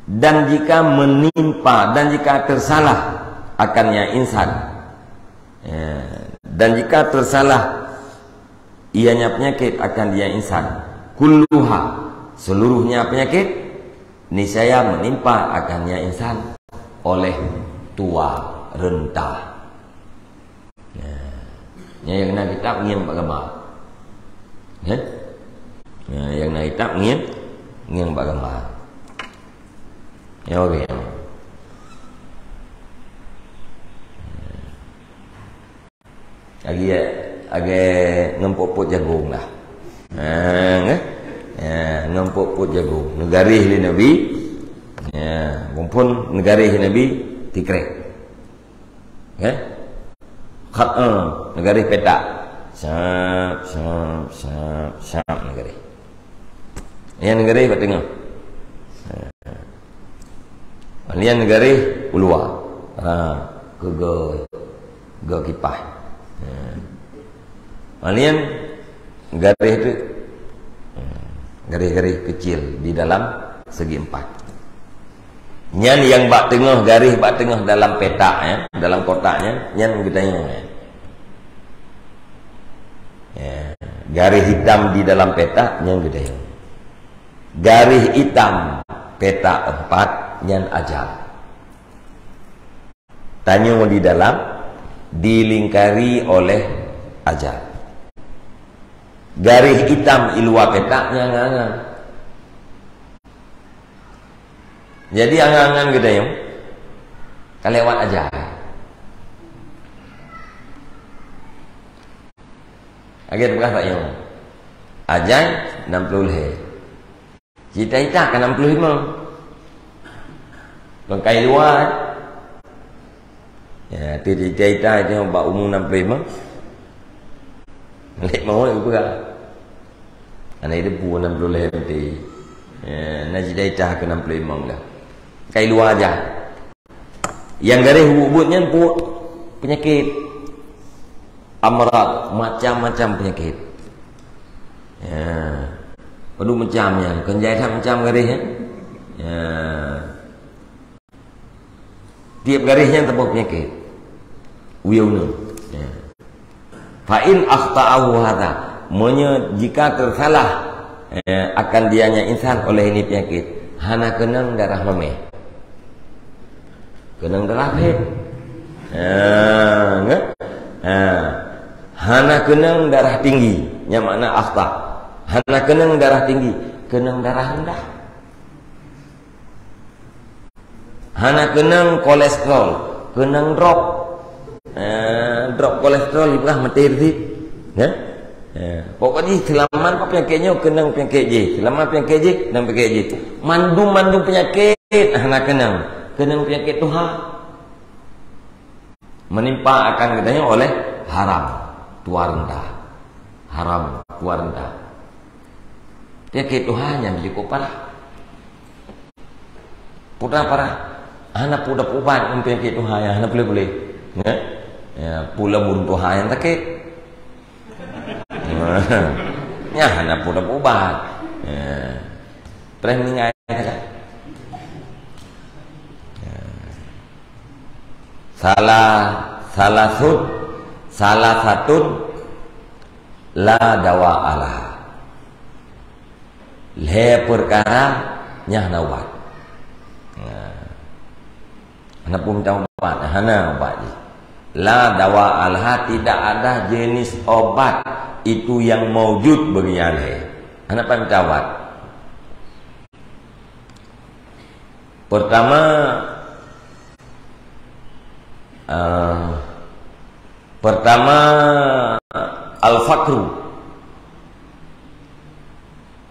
Dan jika menimpa, dan jika tersalah akannya insan, ya, dan jika tersalah ianya penyakit akan dia insan, kulluha, seluruhnya penyakit, niscaya menimpa akannya insan oleh tua renta. Ya. Nyang na kitab ngieng bak gambar. Ya? Ya, nyang na kitab ngieng, ngieng bak gambar. Ya, oke. Lagi, lagi ngempot-pot jagung lah. Ha, kan? Ya, ngempot-pot jagung. Neugaréh lé Nabi. Ya, muphom neugaréh lé Nabi, tikrek. Kan? Khat, eh, neugaréh petak. Sap, sap, sap, sap neugaréh. Nyang neugaréh bak teungoh. Nyang neugaréh u luwa. Ha, keu go, go kipah. Ha. Nyang garéh tu, ha, garéh-garéh kecil di dalam segi empat. Nyan nyang bak teungoh, garéh bak teungoh dalam petak, ya, dalam kotak nyan, nyan geutanyoe, ya. Ya, garéh hitam di dalam petak, nyan geutanyoe. Garéh itam petak empat, nyan ajal. Tanyoe di dalam dilingkari oleh ajal. Garéh itam i luwa petak nyan angan-angan. Jadi angan-angan geutanyoe ka lewat ajal. Lagèe teupeugah bak nyoe, ajai nam ploh lhèe. Cita-cita ka nam ploh limong. Lôn kai luwa, eh? Ya, tu cita-cita itu bak umu nam ploh limong. Lhèe mawöt geupeugah. Aneuk itu pun nam ploh lhèe nanti. Ya, na cita-cita keu nam ploh limong dah. Kai luwa aja. Nyang garéh ubit-ubit nyan peue? Peunyakét. Amrad, macam-macam peunyakét. Ya. Padum macam nyan, kon jai that macam garéh nyan. Ya. Tiep garéh nyan saboh peunyakét. Uyeueng nyoe. Ya. Fa in akhta'ahu hadza, meunyoe jika tersalah, eh, akan dianya insan oleh ini penyakit, hana keunong darah mamèh. Keunong darah lhèe. Ha, nggak? Ha. Hana keunong darah tinggi, nyan makna akhta. Hana keunong darah tinggi, keunong darah rendah. Hana keunong kolesterol, keunong drop. Eh, drop kolesterol ibrah maté rizki. Ya? Ya. Pokok jih seulamat peunyakét nyoe keunong peunyakét jih. Seulamat peunyakét jih, keunong peunyakét jih. Mandum-mandum peunyakét hana keunong. Keunong peunyakét tuha. Menimpa akan geutanyoe oleh haram, tuha renta. Haram, tuha renta. Peunyakét tuha nyan cukup parah. Peue parah? Hana peue dapeubat ngon peunyakét tuha nyan, hana puléh-puléh. Ya? Ya, pula burung tuha nyang sakét. Nyan hana peue dapeubat. Ya. Preh meuninggai saja. Ya. Salah, salah sut, salah satun la dawa alaha. Lhèe peukara nyang hana ubat. Nah. Hana pun minta ubat, hana ubat jih. La dawa alaha, tidak ada jenis obat itu yang maujud bagi nyang lhèe. Hana payah minta ubat. Pertama, eh, Pertama, al-faqru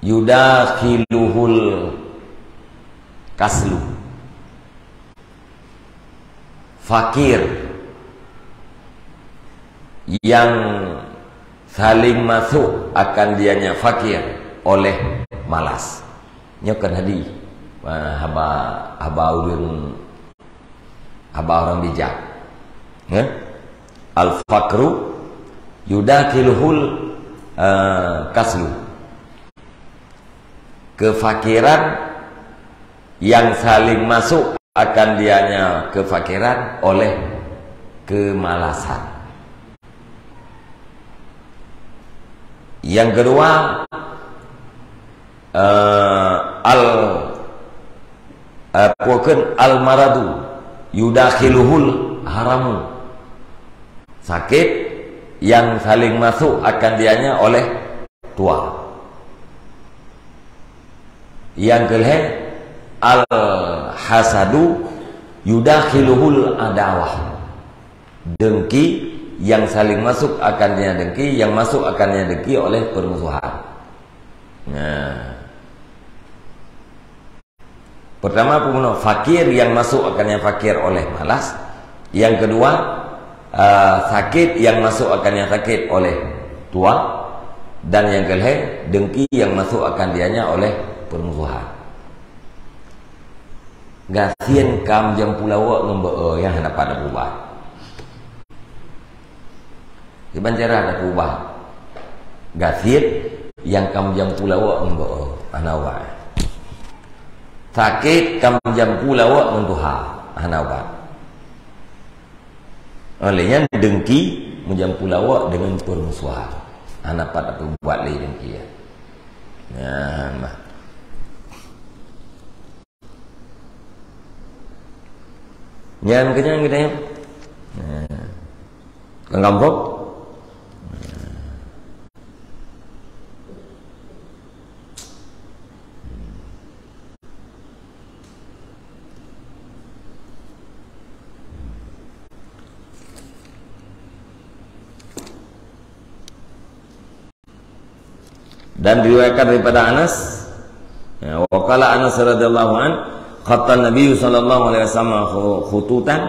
yudakhiluhul kaslu. Fakir yang saling masuk akan dianya fakir oleh malas. Nyoe kan hadis, ah, haba, haba ureuëng, haba ureuëng bijak. Ya? Al-faqru yudakhiluhul, eh, kaslu. Kefakiran yang saling masuk akan dianya kefakiran oleh kemalasan. Yang kedua, eh, al, eh, bukan al-maradu yudakhiluhul haramu. Sakit yang saling masuk akan dianya oleh tua. Yang kelhée, al-hasadu yudakhiluhul adawah. Dengki yang saling masuk akan dianya dengki, yang masuk akan dianya dengki oleh permusuhan. Nah. Pertama, pembunuh fakir yang masuk akan yang fakir oleh malas. Yang kedua, eh, sakit yang masuk akan yang sakit oleh tua. Dan yang kelhée, dengki yang masuk akan dianya oleh permusuhan. Gasien kam jampu lawok ngon beu nyang hana pat tapeubah. Kiban cara tapeubah. Gasien nyang kam jampu lawok ngon beu hana ubat. Sakét kam jampu lawok ngon tuha hana ubat. Oleh nyan dengki meujampu lawok deungon peurmusuhan. Hana pat tapeubah lé dengki, ya. Nyan mah. Nyan keunyan geutanyoe. Nah. Kan gampông? Dan diriwayatkan daripada Anas, ya, wa qala Anas radhiyallahu an, khatta Nabi sallallahu alaihi wasallam khu-, khututan,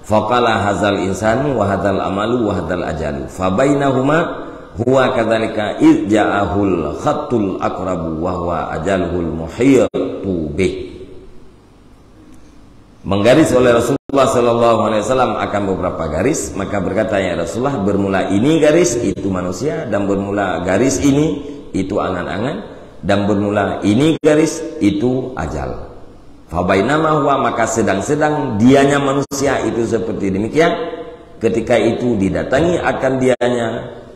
faqala hadzal insanu wa hadzal amalu wa hadzal ajalu. Fa bainahuma huwa kadzalika id ja'ahul khattul aqrabu wa huwa ajaluhul muhitu bih. Menggaris oleh Rasulullah sallallahu alaihi wasallam akan beberapa garis, maka berkata, "Ya Rasulullah, bermula ini garis, itu manusia, dan bermula garis ini, itu angan-angan, dan bermula ini garis, itu ajal." Fa bainama huwa, maka sedang-sedang dianya manusia itu seperti demikian, ketika itu didatangi akan dianya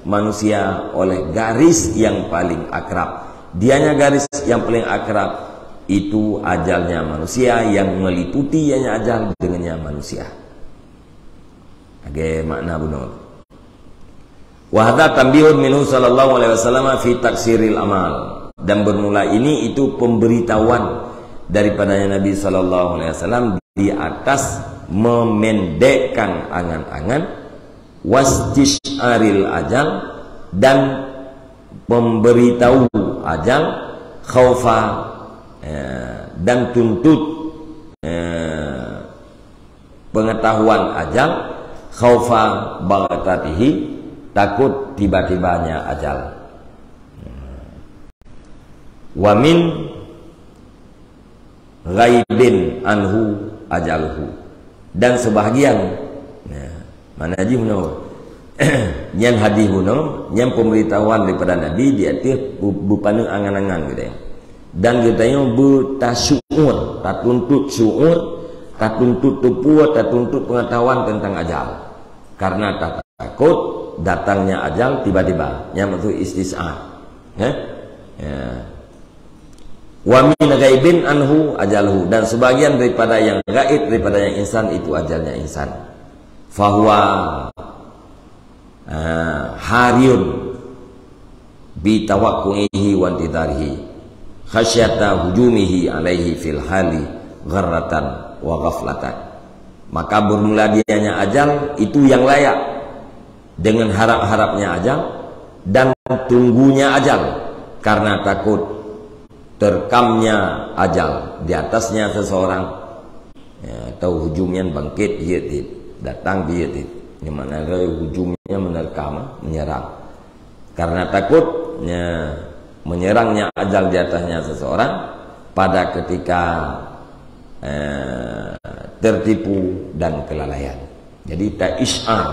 manusia oleh garis yang paling akrab. Dianya garis yang paling akrab, itu ajalnya manusia yang meliputi ianya ajal dengannya manusia. Lagée makna bunoe. Wa hadza tanbihun minhu sallallahu alaihi wasallam fi taksiril amal. Dan bermula ini itu pemberitahuan daripadanya Nabi sallallahu alaihi wasallam di atas memendekkan angan-angan, wastisyaril ajal, dan memberitahu ajal, khaufa, eh, dan tuntut, eh, pengetahuan ajal, khaufa baghtatihi, takut tiba-tibanya ajal. Wa min ghaibin anhu ajaluhu. Dan sebahagian, ya, mana jih bunoe? Nyan hadis bunoe, nyan pemberitahuan daripada Nabi di ateueh bu-, bupaneuk angan-angan geutanyoe. Dan geutanyoe beutasyuur, tatuntut syuur, tatuntut teupeue, tatuntut pengetahuan tentang ajal. Karena tatakot datangnya ajal tiba-tiba. Nyan maksud istisyar. Ya? Ya. Wa min ghaibin anhu ajaluhu, dan sebagian daripada yang gaib daripada yang insan itu ajalnya insan. Fahuwa, ah, hariyun bi tawaqqu'ihi wa intidharihi khasyata hujumihi alaihi fil hali gharratan wa ghaflatan. Maka bermula dianya ajal itu yang layak dengan harap-harapnya ajal dan tunggunya ajal, karena takut terkamnya ajal di atasnya seseorang. Ya, atau hujum nyan bangkit jeuet cit, datang jeuet cit. Ini makna dari hujum nyan menerkam, menyerang. Karena takut, ya, menyerangnya ajal di atasnya seseorang pada ketika, eh, tertipu dan kelalaian. Jadi, ta-isy'ar,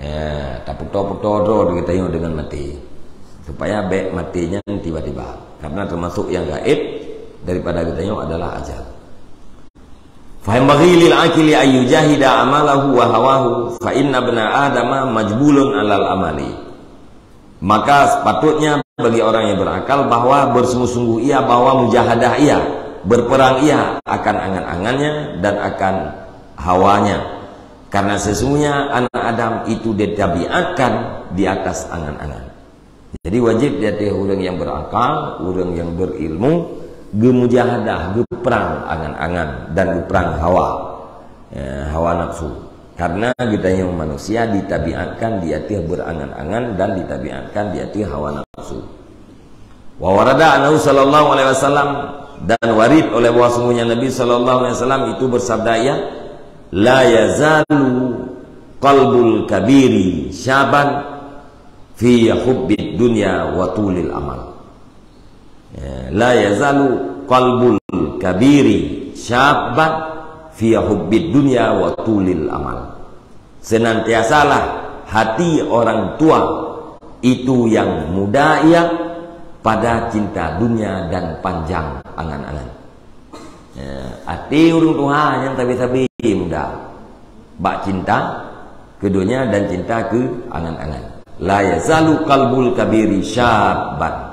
ya, tapeutoe-peutoe droe geutanyoe dengan maté. Supaya bék maté nyan tiba-tiba. Karena termasuk yang gaib daripada geutanyoe adalah ajal. Fa yanbaghi lil aqili an yujahida amalahu wa hawahu, fa inna ibna adama majbulun alal amali. Maka sepatutnya bagi orang yang berakal bahwa bersungguh-sungguh ia, bahwa mujahadah ia, berperang ia akan angan-angannya dan akan hawanya. Karena sesungguhnya anak Adam itu ditabiatkan di atas angan-angan. Jadi wajib di ateueh ureuëng nyang beurakal, ureuëng nyang beurilmu, geumujahadah, geuprang angan-angan dan geuprang hawa, eh, hawa nafsu. Karena geutanyoe manusia ditabiatkan di ateueh beurangan-angan dan ditabiatkan di ateueh hawa nafsu. Wa warada annahu sallallahu alaihi wasallam, dan warid oleh bahwasungguhnya Nabi sallallahu alaihi wasallam itu bersabda ia, "La yazalu qalbul kabiri syaban fi hubbid dunya wa tulil amal." Ya, la yazalu qalbul kabiri syabban fi hubbid dunya wa tulil amal. Senantiasalah hati orang tua itu yang muda ia pada cinta dunia dan panjang angan-angan. Ya, até ureuëng tuha nyang sabe-sabe muda bak cinta keu donya dan cinta keu angan-angan. La yazalu qalbul kabiri syabban.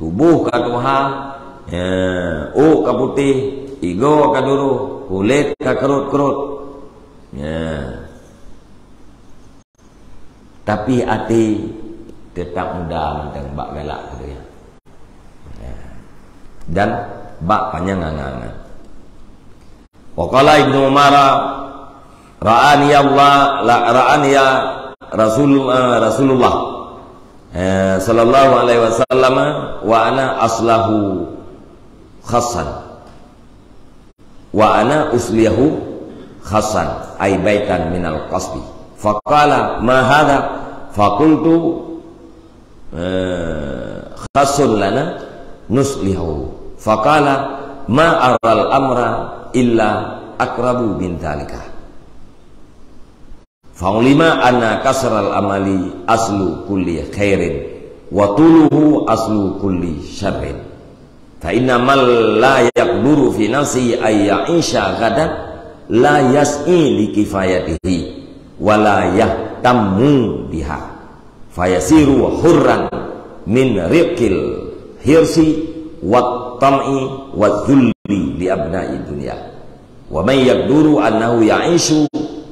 Tuboh ka tuha, ya, ôk ka putéh, igoe ka duroh, kulét ka keurot-keurot. Ya. Tapi até teutap muda mantong bak galak keu donya. Ya. Dan bak panyang angan-angan. Wa qala Ibnu Umar, "Ra'ani Allah, la, ra'ani ya Rasul, eh, Rasulullah, eh, sallallahu alaihi wasallam wa ana aslahu khassan. Wa ana uslihu khassan, ay baitan minal qasbi. Faqala, 'Ma hadha?' Faqultu, eh, 'Khassun lana nuslihu.' Faqala, 'Ma aral amra illa aqrabu min dzalika.'" Fa'ulima anna kasral amali aslu kulli khairin, wa tuluhu aslu kulli syarrin. Fa inna man la yaqduru fi nafsihi ay ya'isha ghadan, la yas'i li kifayatihi, wa la yahtammu biha. Fayasiru hurran min riqil hirsi wat tam'i wa dzulli li abna'i dunya. Wa man yaqduru annahu ya'ishu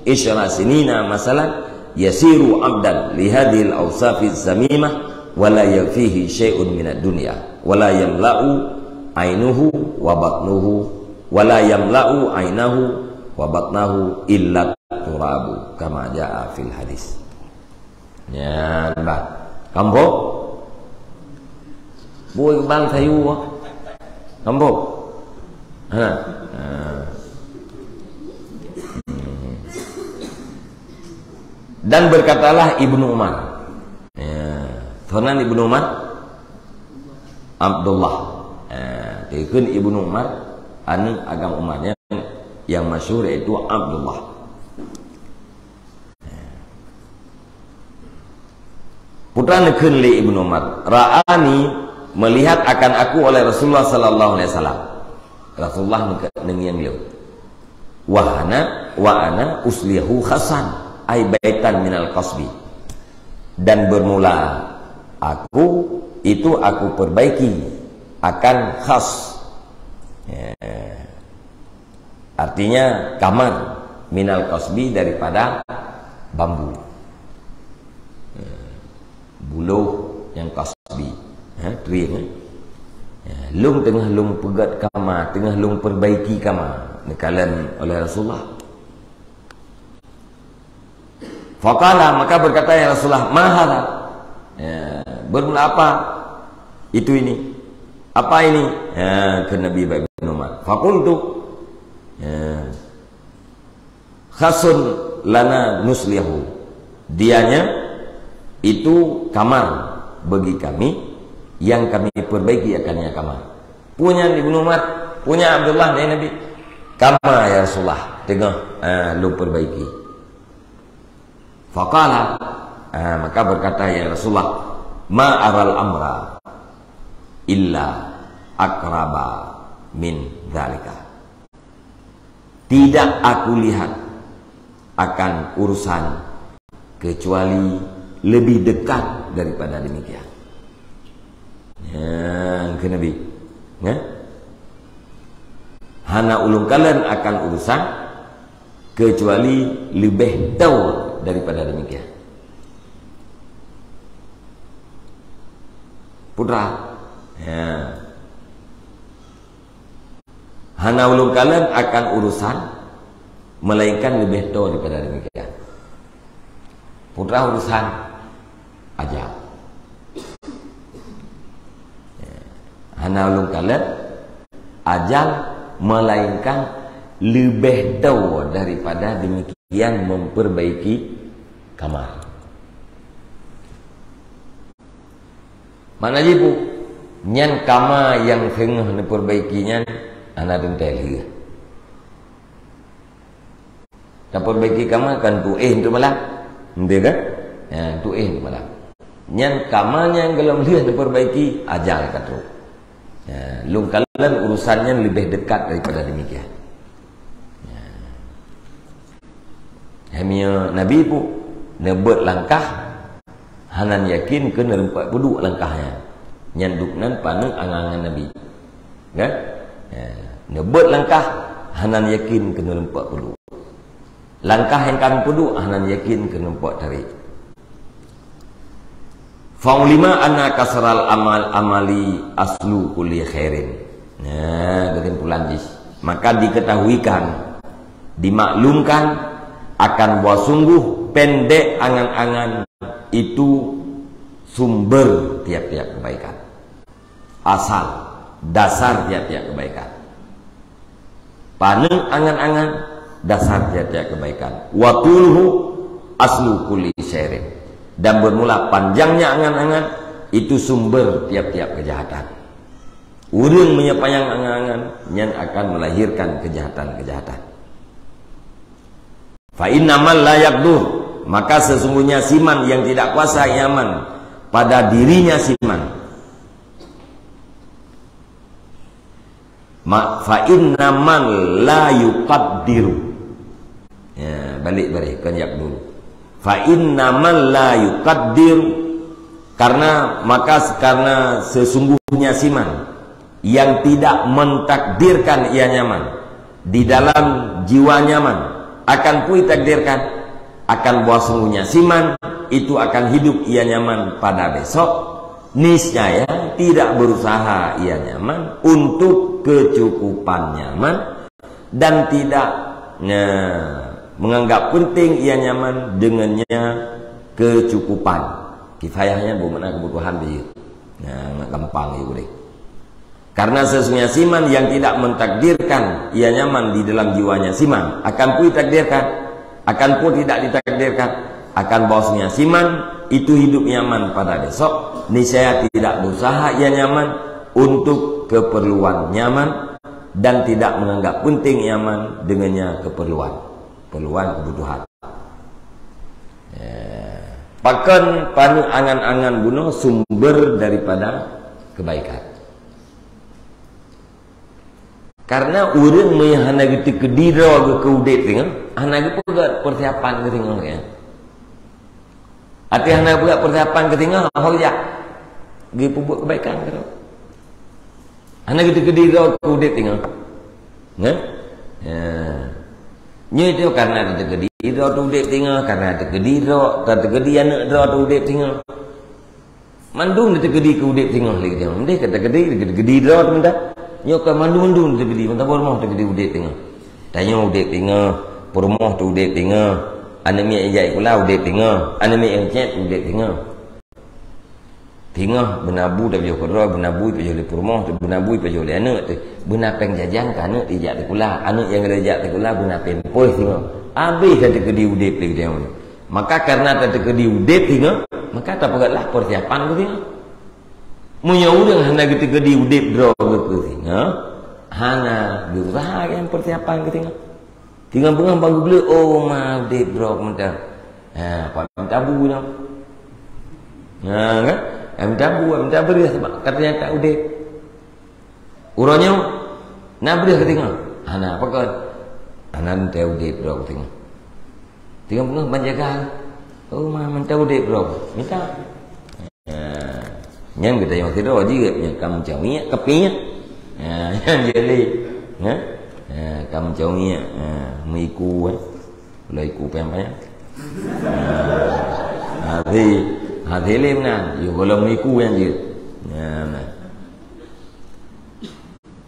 isyra sinina masalan, yasiru abdan li hadhil awsafiz zamimah, wa la yakfihi syai'un minad dunya, wa la yamla'u ainuhu wa batnuhu, wa la yamla'u ainahu wa batnahu illa turabu, kama jaa fil hadis. Nyan bah. Kampung? Bui keuban sayue. Kampung? Ha. Ha. Dan berkatalah Ibnu Umar. Ya. Soe nan Ibnu Umar? Abdullah. Ya. Dikheun Ibnu Umar, aneuk agam Umar nyan, yang masyhur yaitu Abdullah. Putra neukheun lé Ibnu Umar, "Ra'ani, melihat akan aku oleh Rasulullah sallallahu alaihi wasallam." Rasulullah neungieng lé. "Wa ana, wa ana uslihu khasan, ai baitan minal qasbi." Dan bermula aku, itu aku perbaiki akan khas. Ya. Artinya kamar, minal qasbi, daripada bambu. Eh, buloh nyang qasbi. Ha, trieng, eh? Ya, lôn teungoh lôn peugét kama, teungoh lôn perbaiki kama, neukalon oleh Rasulullah. Faqala, maka berkata, "Ya Rasulullah, ma hadha?" Ya, bermula apa itu ini? Apa ini? Ya, kheun Nabi bak Ibnu Umar. Faqultu, ya, "Khasun lana nuslihu." Dianya itu kamar bagi kami yang kami perbaiki akannya kamar. Punya Ibnu Umar, punya Abdullah dari Nabi. "Kama ya Rasulullah, teungoh, ah, lôn perbaiki." Faqala, ah, maka berkata, "Ya Rasulullah, ma aral amra illa akraba min dzalika." Tidak aku lihat akan urusan kecuali lebih dekat daripada demikian. Ya, kheun Nabi. Ya? Hana ulôn kalon akan urusan kecuali leubeh teuh daripada demikian. Putra. Ya. Hana ulôn kalon akan urusan, melainkan leubeh teuh daripada demikian. Putra, urusan ajal. Ya. Hana ulôn kalon ajal, melainkan leubeh teuh daripada demikian memperbaiki kamar. Makna jih peue? Nyan kama nyang teungoh neupeurbaiki nyan hana teuntèe lheueh. Tapeurbaiki kama kan tuéh untuk malam. Beutôi kan? Ya, tuéh untuk malam. Nyan kama nyang gohlom lheueh neupeurbaiki, ajal ka trok. Ya, lôn kalon urusan nyan leubeh dekat daripada demikian. Ya. Hai meunyoe Nabi peue, neubeuet langkah, hana yakin keu neureumpok peuduek langkah nyan. Nyan dum nan paneuk angan-angan Nabi. Kan? Ya. Neubeuet langkah, hana yakin keu neureumpok peuduek. Langkah nyang ka neupeuduek, hana yakin keu neureumpok tarek. Fa ulima anna kasral amal amali aslu kulli khairin. Nah, kesimpulan jih. Maka diketahuikan, dimaklumkan akan bahwa sungguh pendek angan-angan itu sumber tiap-tiap kebaikan. Asal, dasar tiap-tiap kebaikan. Paneuk angan-angan, dasar tiap-tiap kebaikan. Wa tuluhu aslu kulli syairin. Dan bermula panjangnya angan-angan, itu sumber tiap-tiap kejahatan. Ureuëng meunyoe panyang angan-angan, nyan akan melahirkan kejahatan-kejahatan. Fa inna man la yaqdur, maka sesungguhnya siman yang tidak kuasa iaman pada dirinya siman. Ma-, fa inna man la yuqaddiru. Ya, balik bareh, kon yaqdur. Fa inna man la yuqaddiru, karena, maka, karena sesungguhnya siman yang tidak mentakdirkan ia nyaman di dalam jiwa nyaman akan peue takdirkan, akan bahwa sungguhnya siman itu akan hidup ia nyaman pada besok, niscaya tidak berusaha ia nyaman untuk kecukupan nyaman dan tidak, ya, menganggap penting ia nyaman dengannya kecukupan. Kifayah nyan bermakna kebutuhan dia. Ya, nak gampang ya boleh. Karena sesungguhnya siman yang tidak mentakdirkan ia nyaman di dalam jiwanya siman, akan peue takdirkan, akan peue tidak ditakdirkan, akan bahwasanya siman itu hidup nyaman pada besok, niscaya tidak berusaha ia nyaman untuk keperluan nyaman dan tidak menganggap penting nyaman dengannya keperluan, keperluan kebutuhan. Ya. Pakon paneuk angan-angan bunoe sumber daripada kebaikan. Karena ureuëng meunyoe hana geuteukeudi droe geuh keu udeb singoh, hana geupeugah persiapan geuh singoh, ya. Até hana geupeugah persiapan geuh singoh, ho jak geupeubuet kebaikan keudroe. Hana geuteukeudi droe keu udeb singoh. Nyan? Ya. Nyoe itu karena teukeudi droe teu udeb singoh, karena teukeudi droe, teukeudi aneuëk droe teu udeb singoh. Mandum teukeudi keu udeb singoh lé singoh. Mendeh ka teukeudi, teukeudi droe teumanta. Nyoe ka mandum-mandum teukeudi, manta peurumoh teukeudi udeb singoh. Tanyoe udeb singoh, peurumoh teu udeb singoh. Aneuk miet nyang jak sikula udeb singoh, aneuk miet nyang cét udeb singoh. Singoh beuna bu tapajoh keudroe, beuna bu tapajoh lé peurumoh, beuna bu tapajoh lé aneuk teuh, beuna péng jajan keu aneuk nyang jak sikula, aneuk nyang ka jak sikula beuna pampers singoh. Habéh tateukeudi udeb lé geutanyoe. Maka kareuna tateukeudi udeb singoh, maka tapeugöt lah persiapan keu singoh. Meunyoe ureuëng hana geuteukeudi udeb droe geuh keu singoh, hana geuusaha nyan persiapan keu singoh. Singoh beungoh ban geubleuet, oh ma udeb droe mantong. Ha, pat mita bu nyoe. Ha, kan? Mita bu, mita beureuh sabab ka teunyata udeb. Uroe nyoe na beureuh keu singoh. Hana, pakon? Hana teuntée udeb droe keu singoh. Singoh beungoh ban jaga. Oh ma mantong udeb droe. Mita. Ha, nyan geutanyoe sidroe jeuet nyan ka meucawiek, ka piek. Ha, nyan jadi. Ha? Ha, ka meucawiek, ha, meuiku, eh. Pula iku panyang-panyang. Ha, hati, hati lé meunan. Yo golom meuiku nyan jeuet. Ha, nah.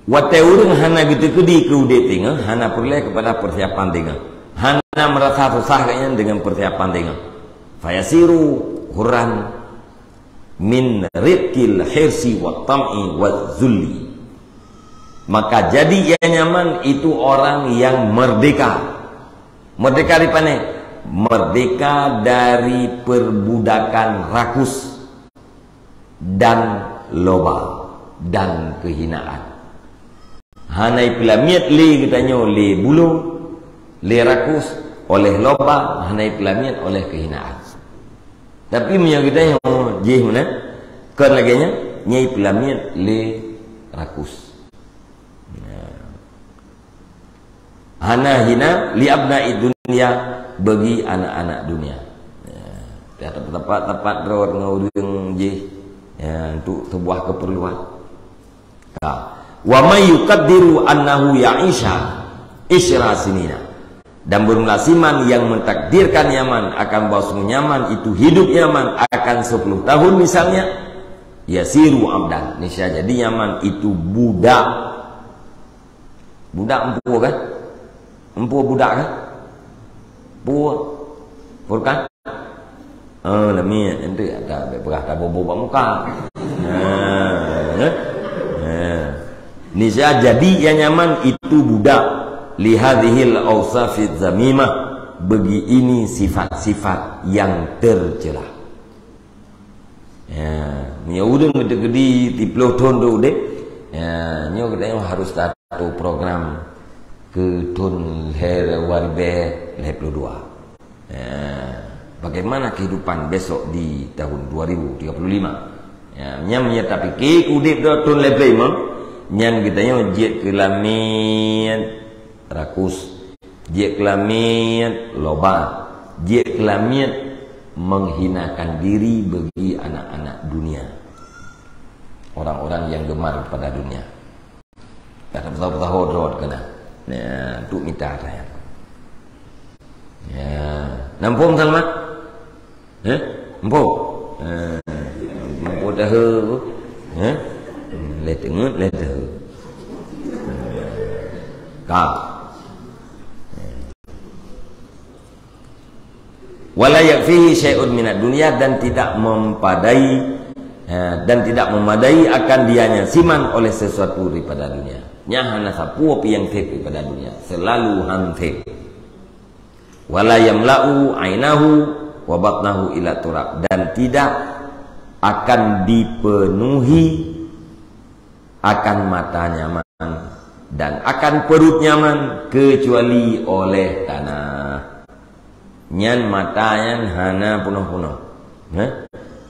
Watée ureuëng hana geuteukeudi keu udeb singoh, hana peureulée keupada persiapan singoh. Hana meurasa susah gobnyan deungon persiapan singoh. Fayasiru hurran min riqqil hirsi wat tam'i waz zulli. Maka jadi ia nyaman itu orang yang merdeka. Merdeka dari mana? Merdeka dari perbudakan rakus dan loba dan kehinaan. Hana ipeulamiet lé geutanyoe lé bulo, lé rakus, oleh loba, hana ipeulamiet oleh kehinaan. Tapi meunyoe geutanyoe jih meunan, kon lagée nyan, nyan ipeulamiet lé rakus. Nah. Hana hina li abna'i dunya, bagi anak-anak dunia. Ya, tepat-tepat droe ngon ureuëng jih, ya, untuk sebuah keperluan. Ka. Wa may yuqaddiru annahu ya'isha isyra sinina. Dan bermula siman yang mentakdirkan nyaman akan bahwa sungguh nyaman itu hidup nyaman akan sepuluh tahun misalnya, yasiru abdan. Niscaya jadi nyaman itu budak. Budak empu kan? Empu budak kan? Pue. Furqan? Oh, lamiet. Nanti ada beberapa tabobo bak muka. Ha, eh? Ha. Niscaya jadi yang nyaman itu budak. Lihadhil ausafiz zamimah. Bagi ini sifat-sifat yang tercela. Ya, meunyoe ureuëng geuteukeudi tiplôh thon deuh udeb, ya, nyoe geutanyoe harus tato program keu thon lhée dua ribée lhée ploh dua. Ya, bagaimana kehidupan besok di tahun dua ribu tiga puluh lima? Ya, nyan meunyoe tapike keu udeb droe thon lhée ploh lima, nyan geutanyoe jeuet keu lamiet rakus. Jeuet keu lamiet loba, jeuet keu lamiet menghinakan diri bagi anak-anak dunia. Orang-orang yang gemar kepada dunia. Ada beutahô-beutahô droe keunan. Nah, tu mita tanya. Ya, nampung Salma? Eh? Empu? Eh, empu tahu. Eh? Hmm, leh teungeut, leh tahu. Ka. Wala yakfihi syai'un minad dunya, dan tidak mempadai, eh, dan tidak memadai akan dianya siman oleh sesuatu daripada dunia. Nyan hana sapeue pih nyang sép daripada dunia. Selalu han sép. Wala yamla'u ainahu wa batnahu illa turab, dan tidak akan dipenuhi akan mata nyaman dan akan perut nyaman kecuali oleh tanah. Nyan mata nyan hana punoh-punoh. Heh?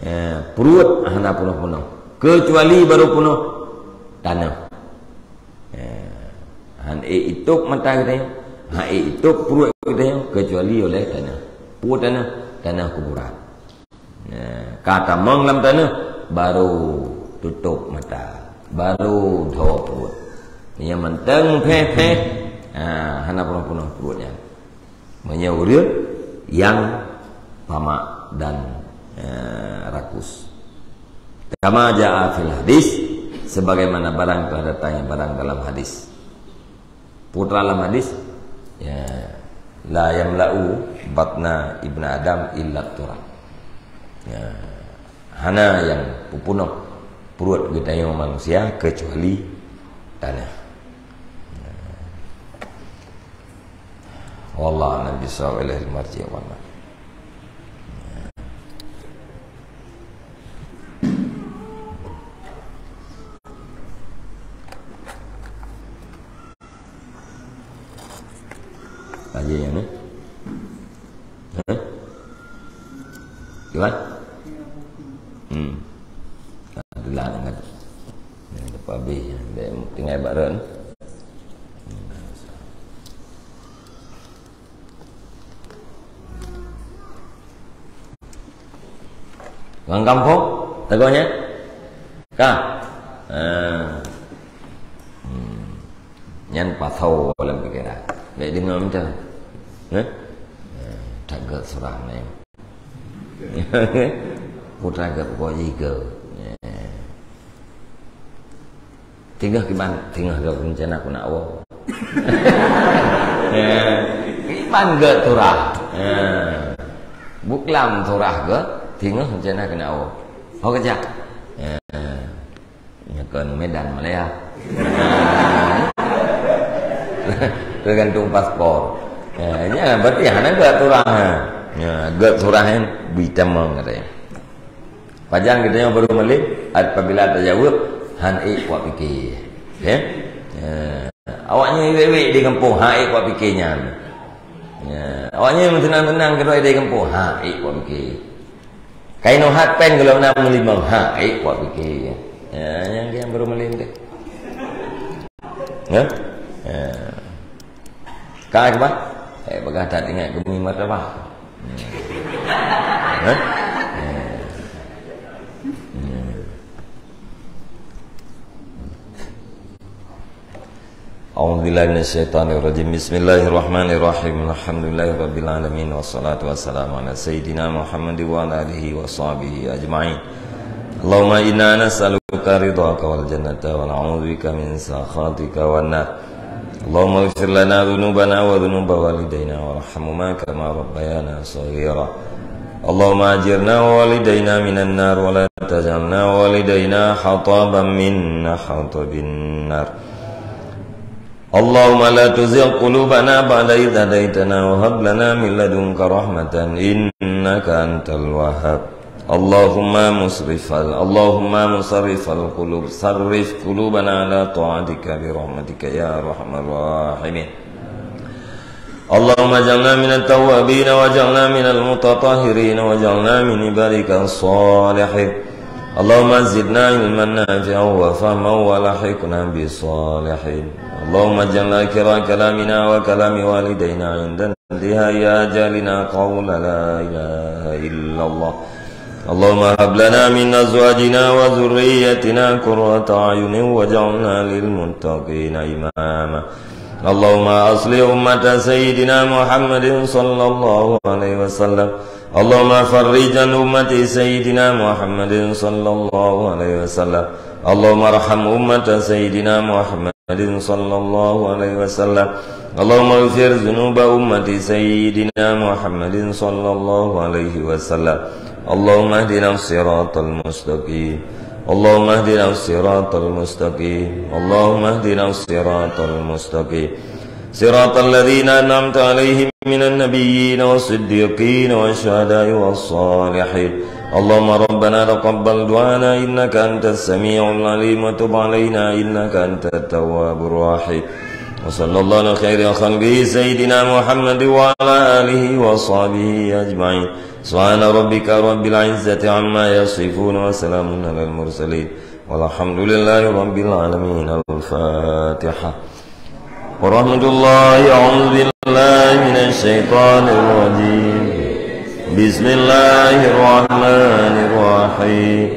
Eh, pruet hana punoh-punoh. Kecuali baru punoh tanah. Eh, han ék itôb mata geutanyoe, han ék itôb pruet geutanyoe, kecuali oleh tanah. Peue tanah? Tanah kuburan. Eh, ka tamong lam tanah, baru tutôb mata, baru dho pruet. Nyang mantong pheh-pheh, ha, hana punoh-punoh pruet nyan. Meunyoe ureuëng nyang pamak dan, eh, rakus. Kama jaa fil hadis, sebagaimana barang telah datang yang barang dalam hadis. Peue dalam hadis? Ya. "La yamla'u batna ibni Adam illa turab." Ya. Hana nyang peupunoh pruet geutanyoe manusia keucuali tanah. Wallahu a'lam bissawab, ilaihil marji' wal ma'ab. Aja yang ni. Hah? Gimana? Hmm. Adalah dengan. Yang depan habis. Tinggal ibarat. Ureuëng gampông, teugok nyan? Ka? Ha. Hmm. Nyan pasoe lam pikeran. Bèk deungö macam. Hah? Ha, that gèt surah nyan. Putra gèt pokok jiga. Ya. Teungoh kiban, teungoh lôn rencana keuneuk woe. Ya, kiban gèt surah. Ya. Buklam surah gèt, teungoh rencana keuneuk woe. Ho keujak. Ya. Nyoe kon Medan Malaya. Tergantung paspor. Ya, nyan berarti hana gèt surah. Ya, gèt surah nyan beuitamong katanya. Pajan geutanyoe barô malém, apabila tajaweueb, han ék kuat pike. Ya? Ya. Awaknyan iwék-wék di gampông, han ék kuat pike nyan. Ya. Awaknyan meuteunang-teunang keudroe di gampông, han ék kuat pike. Kainoe hat péng gohlom na meulimong, han ék kuat pike. Ya, nyang geuh barô malém teuh. Ya? Ya. Ka kiban? Eh, bagah that ingat geuh martabak. Hah? أعوذ بالله من الشيطان الرجيم. بسم الله الرحمن الرحيم. الحمد لله رب العالمين، والصلاة والسلام على سيدنا محمد وعلى آله وصحبه أجمعين. اللهم إنا نسألك رضاك والجنة، ونعوذ بك من سخطك والنار. اللهم اغفر لنا ذنوبنا وذنوب والدينا وارحمهما كما ربيانا صغيرا. اللهم أجرنا ووالدينا من النار، ولا تجعلنا ووالدينا حطبا من حطب النار. اللهم لا تزغ قلوبنا بعد إذ هديتنا، وهب لنا من لدنك رحمة، إنك أنت الوهاب. اللهم مصرف ال-، اللهم مصرف القلوب، صرف قلوبنا على طاعتك برحمتك يا أرحم الراحمين. اللهم اجعلنا من التوابين، واجعلنا من المتطهرين، واجعلنا من عبادك الصالحين. اللهم زدنا علما نافعا وفهما وألحقنا بالصالحين. اللهم اجعل آخر كلامنا وكلام والدينا عند انتهاء آجالنا قول لا إله إلا الله. اللهم هب لنا من أزواجنا وذريتنا قرة أعين واجعلنا للمتقين إماما. اللهم أصلح أمة سيدنا محمد صلى الله عليه وسلم. اللهم فرج عن أمة سيدنا محمد صلى الله عليه وسلم. اللهم ارحم أمة سيدنا محمد صلى الله عليه وسلم. اللهم اغفر ذنوب أمة سيدنا محمد صلى الله عليه وسلم. اللهم اهدنا الصراط المستقيم. اللهم اهدنا الصراط المستقيم. اللهم اهدنا الصراط المستقيم. صراط الذين أنعمت عليهم من النبيين والصديقين والشهداء والصالحين. اللهم ربنا تقبل دعاءنا إنك أنت السميع العليم وتب علينا إنك أنت التواب الرحيم. وصلى الله على خير خلقه سيدنا محمد وعلى آله وصحبه أجمعين. سبحان ربك رب العزة عما يصفون وسلام على المرسلين والحمد لله رب العالمين. الفاتحة. ورحمة الله. أعوذ بالله من الشيطان الرجيم. بسم الله الرحمن الرحيم.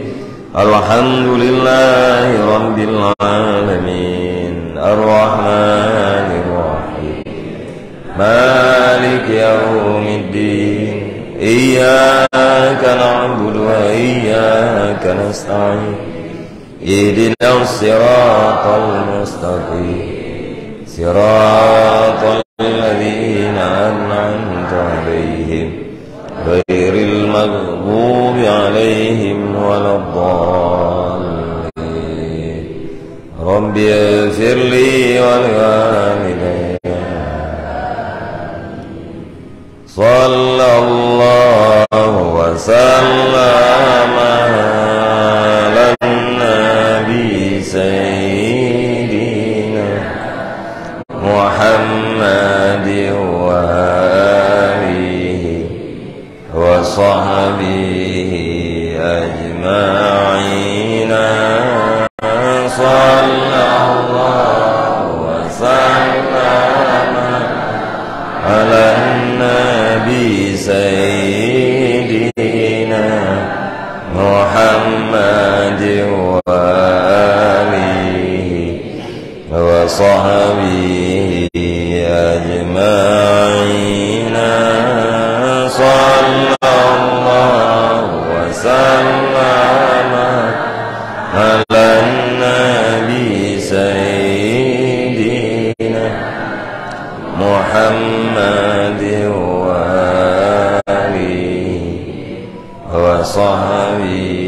الحمد لله رب العالمين. الرحمن الرحيم. مالك يوم الدين. إياك نعبد وإياك نستعين. اهدنا الصراط المستقيم. صراط الذين أنعمت عليهم غير المغضوب عليهم ولا الضالين. رب اغفر لي ولوالدي. صلى الله وسلم على النبي سيدنا محمد وآله وصحبه أجمعين. صلى الله وسلم على النبي سيدنا محمد وآله وصحبه أجمعين. صلى الله وسلم على النبي سيدنا محمد وآله وصحبه